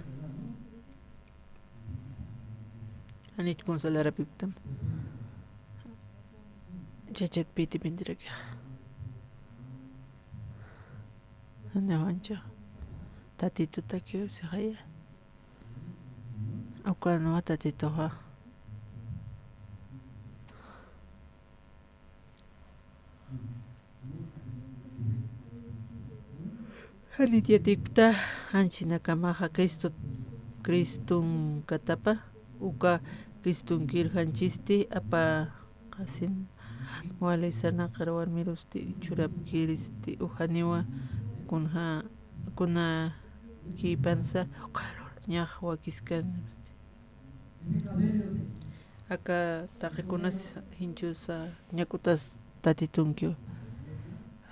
Janich kunsa larapiptam. Chachat piti pintirakixa. Janiw janchix. Tatitutakiw sixaya. Ukanwa Tatituxa. Janit yatipkta, janchinakamaxa Cristo, Cristunkatapa, uka Cristunkir janchisti apaqasin, wali sarnaqar warmirusti churapkiristi, janiwa kunja, kunakipansa, ñax wakiskan. Aka taqikunas jinchusa ñak'utas Tatitunkiw.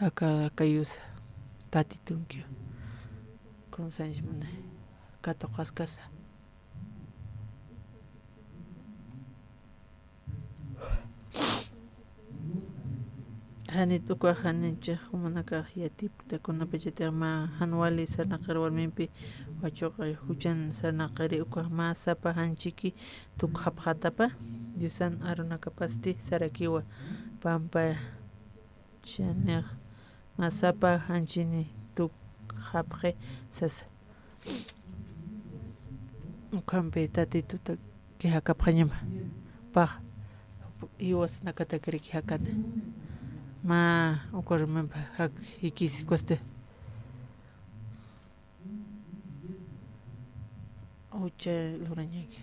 Aka kayusa Tatitunkiw. Kunsanch munay. Katuqaskasa. Janit ukax janinchix jumanakax yatipkta, kunapachatix mä jan wali sarnaqir warmimpi wachuqa juchan sarnaqiri, ukax mä sapa janchiki tukxapxatapa, Diosan arunakapasti sarakiwa, pampa chanix mä sapa janchini tukxapxi sasa. Ukhampi Tatituta kijakapxañama. Pax, jiwasanakatakiraki jakani. Mä ukarumimpa jak jikisi kusti. Ucha lurañaki.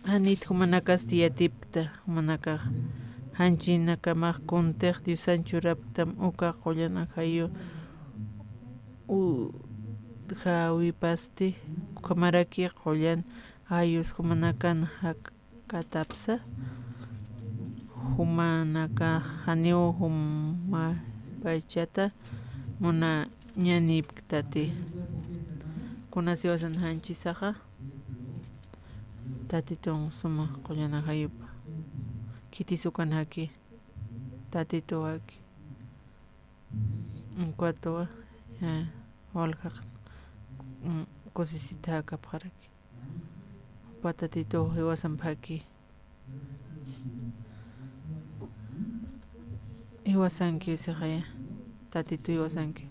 Janit jumanakasti yatipkta, jumanakax janchinakamax kuntix Diosan churapktam, uka qullan ajayu u-, jawipasti, ukhamaraki qullan ajayus jumanakan jakatapsa, jumanakax janiw jumapachata munañanipktati. Kunas jiwasan janchisaxa, Tatitun suma qullan ajayupa. Khitis ukan jaki, Tatituw jaki. Ukatwa, ya, walja, mm, kusisita jakapxaraki. Jupa Tatituw jiwasamp jaki. Jiwasankiw sixaya, Tatituw jiwasanki.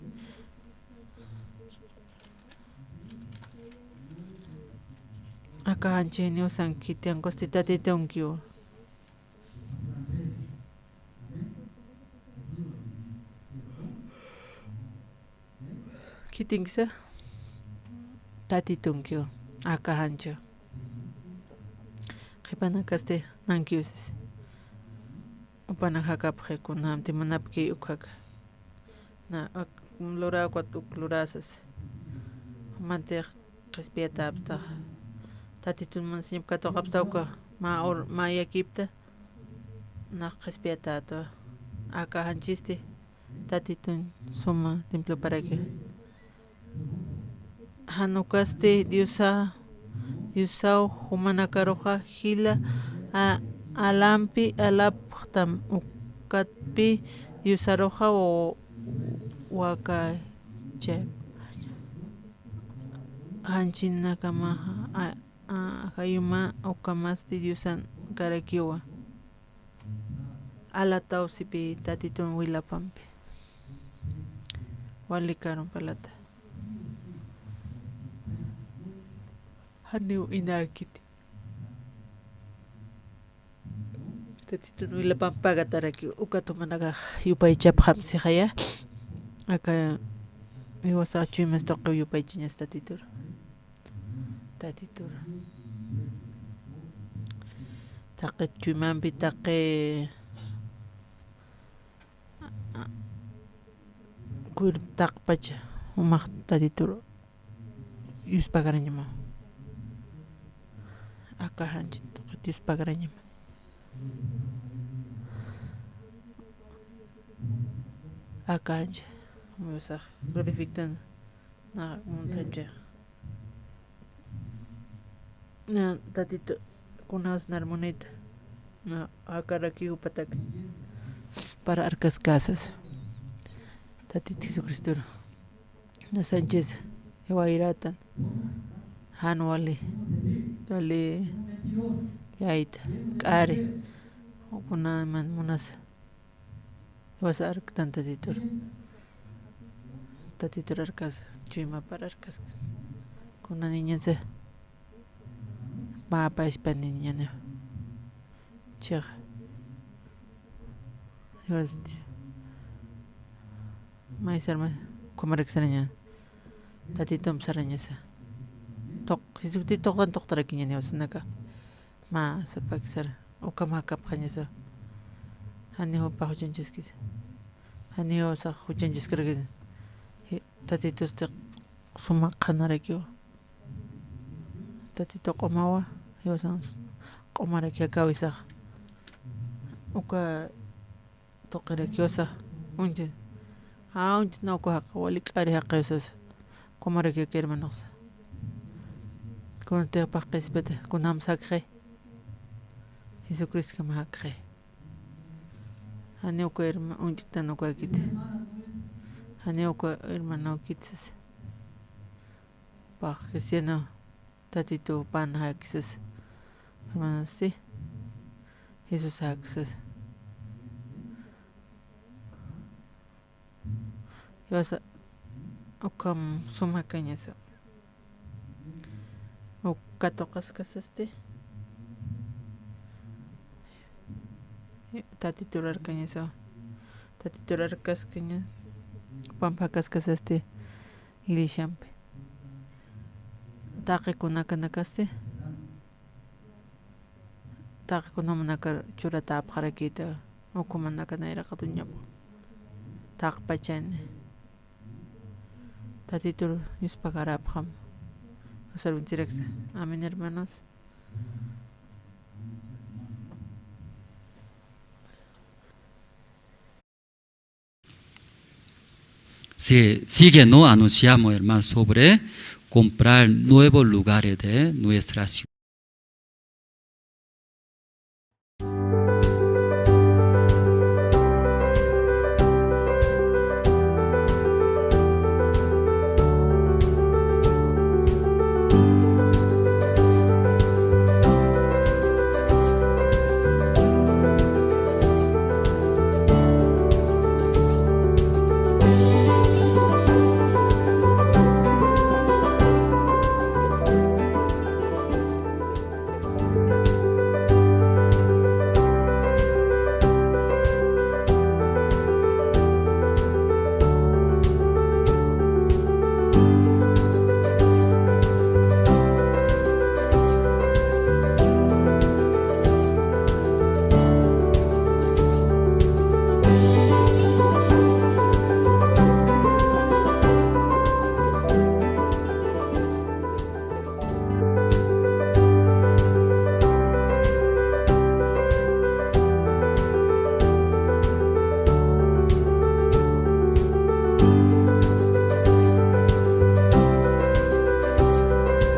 Aka janchiniw sankitiyankusti Tatitunkiw. Khitinkisa Tatitunkiw, aka janchiw. Qhipanakasti nankiw sisi. Jupanak jakapxi kunjamti munapki ukhaka. Na, ak-, lura ukat uk lurasas. Jumantix qhispiyatapxta. Tatitun munasiñap katuqapxta uka. Mä ur-, mä yakipta. Nax qhispiyatätwa. Aka janchisti Tatitun suma temploparaki. Jan ukasti Diosa, Diosaw jumanakaruxa jila a-, alampi alapxtam, ukatpi Diosaruxa wa-, wakacha janchinakamaxa a-, a-, ajayuma ukamasti Diosankarakiwa. Alataw sipi Tatitun wilapampi. Wali karump alata. Janiw inäkiti. Tatitun wilapamp pagataraki ukat jumanakax yupaychapxam sixaya. Aka jiwasax chuymas tuqiw yupaychañas Tatitur. Tatitur. Taqi chuymampi, taqi cuerpo taqpacha jumax Tatitur yuspagarañama. Aka janchi tuqit yuspagarañama. Aka janchi, Diosax glorifictan. Na, muntanchix. Na, Tatitu, kunas narmunita. Na, akarakiw patak. Para arkaskasas. Tatit Jesucristur. Na, Sánchez, jiwayratan. Jan wali. Wali. Yayta. K'ari. Kuna man munasa. Jiwasa arktan Tatitur. Tatitur arkas, chuymapar arkasktan. Kuna niñansa. Mä pachpan niñaniw. Chiqa. Jiwasti. Maysarma, ukhamaraki sarañan. Tatitump sarañasa. Tuq, Jesucristo tuqtan tuqtarakiñan jiwasanaka. Mä sapaki sara, ukham jakapxañasa. Janiw jupax juchañchaskisa. Janiw jiwasax juchañchaskarakisa. Ji-, Tatitusti suma qhanarakiwa. Tatitu q'umawa, jiwasan q'umaraki jakawisax. Uka tuqirakiwasa, uñchi. Jä, uñchi, na uka jaqa, wali k'ari jaqiwsasa. Ukhamaraki jaki hermanosa. Kunatix paqqispita, kunjam sakxi. Jesucristo jama jakxi. Jani uka herma-, uñt'ktan ukakit. Jani uka hermanokit sas. Pax cristiano Tatitu pan jakisas. Hermanos, sí. Jesús jakisas. Jiwasa ukham sum jakañasa. Uk katuqaskasasti. Tatitur arkañasa. Tatitur arkaskaña. Pamphakaskasasti. Iglesiampi. Taqi kunakanakasti. Taqi kunamanakar churatäpxarakïta, ukhumanaka nayraqatuñap taqpachani. Tatitur yuspagaräpxam. Usar vinchiraksa. Amén, hermanos. Se sigue, ¿no? Anunciamos, hermano, sobre comprar nuevos lugares de nuestra ciudad.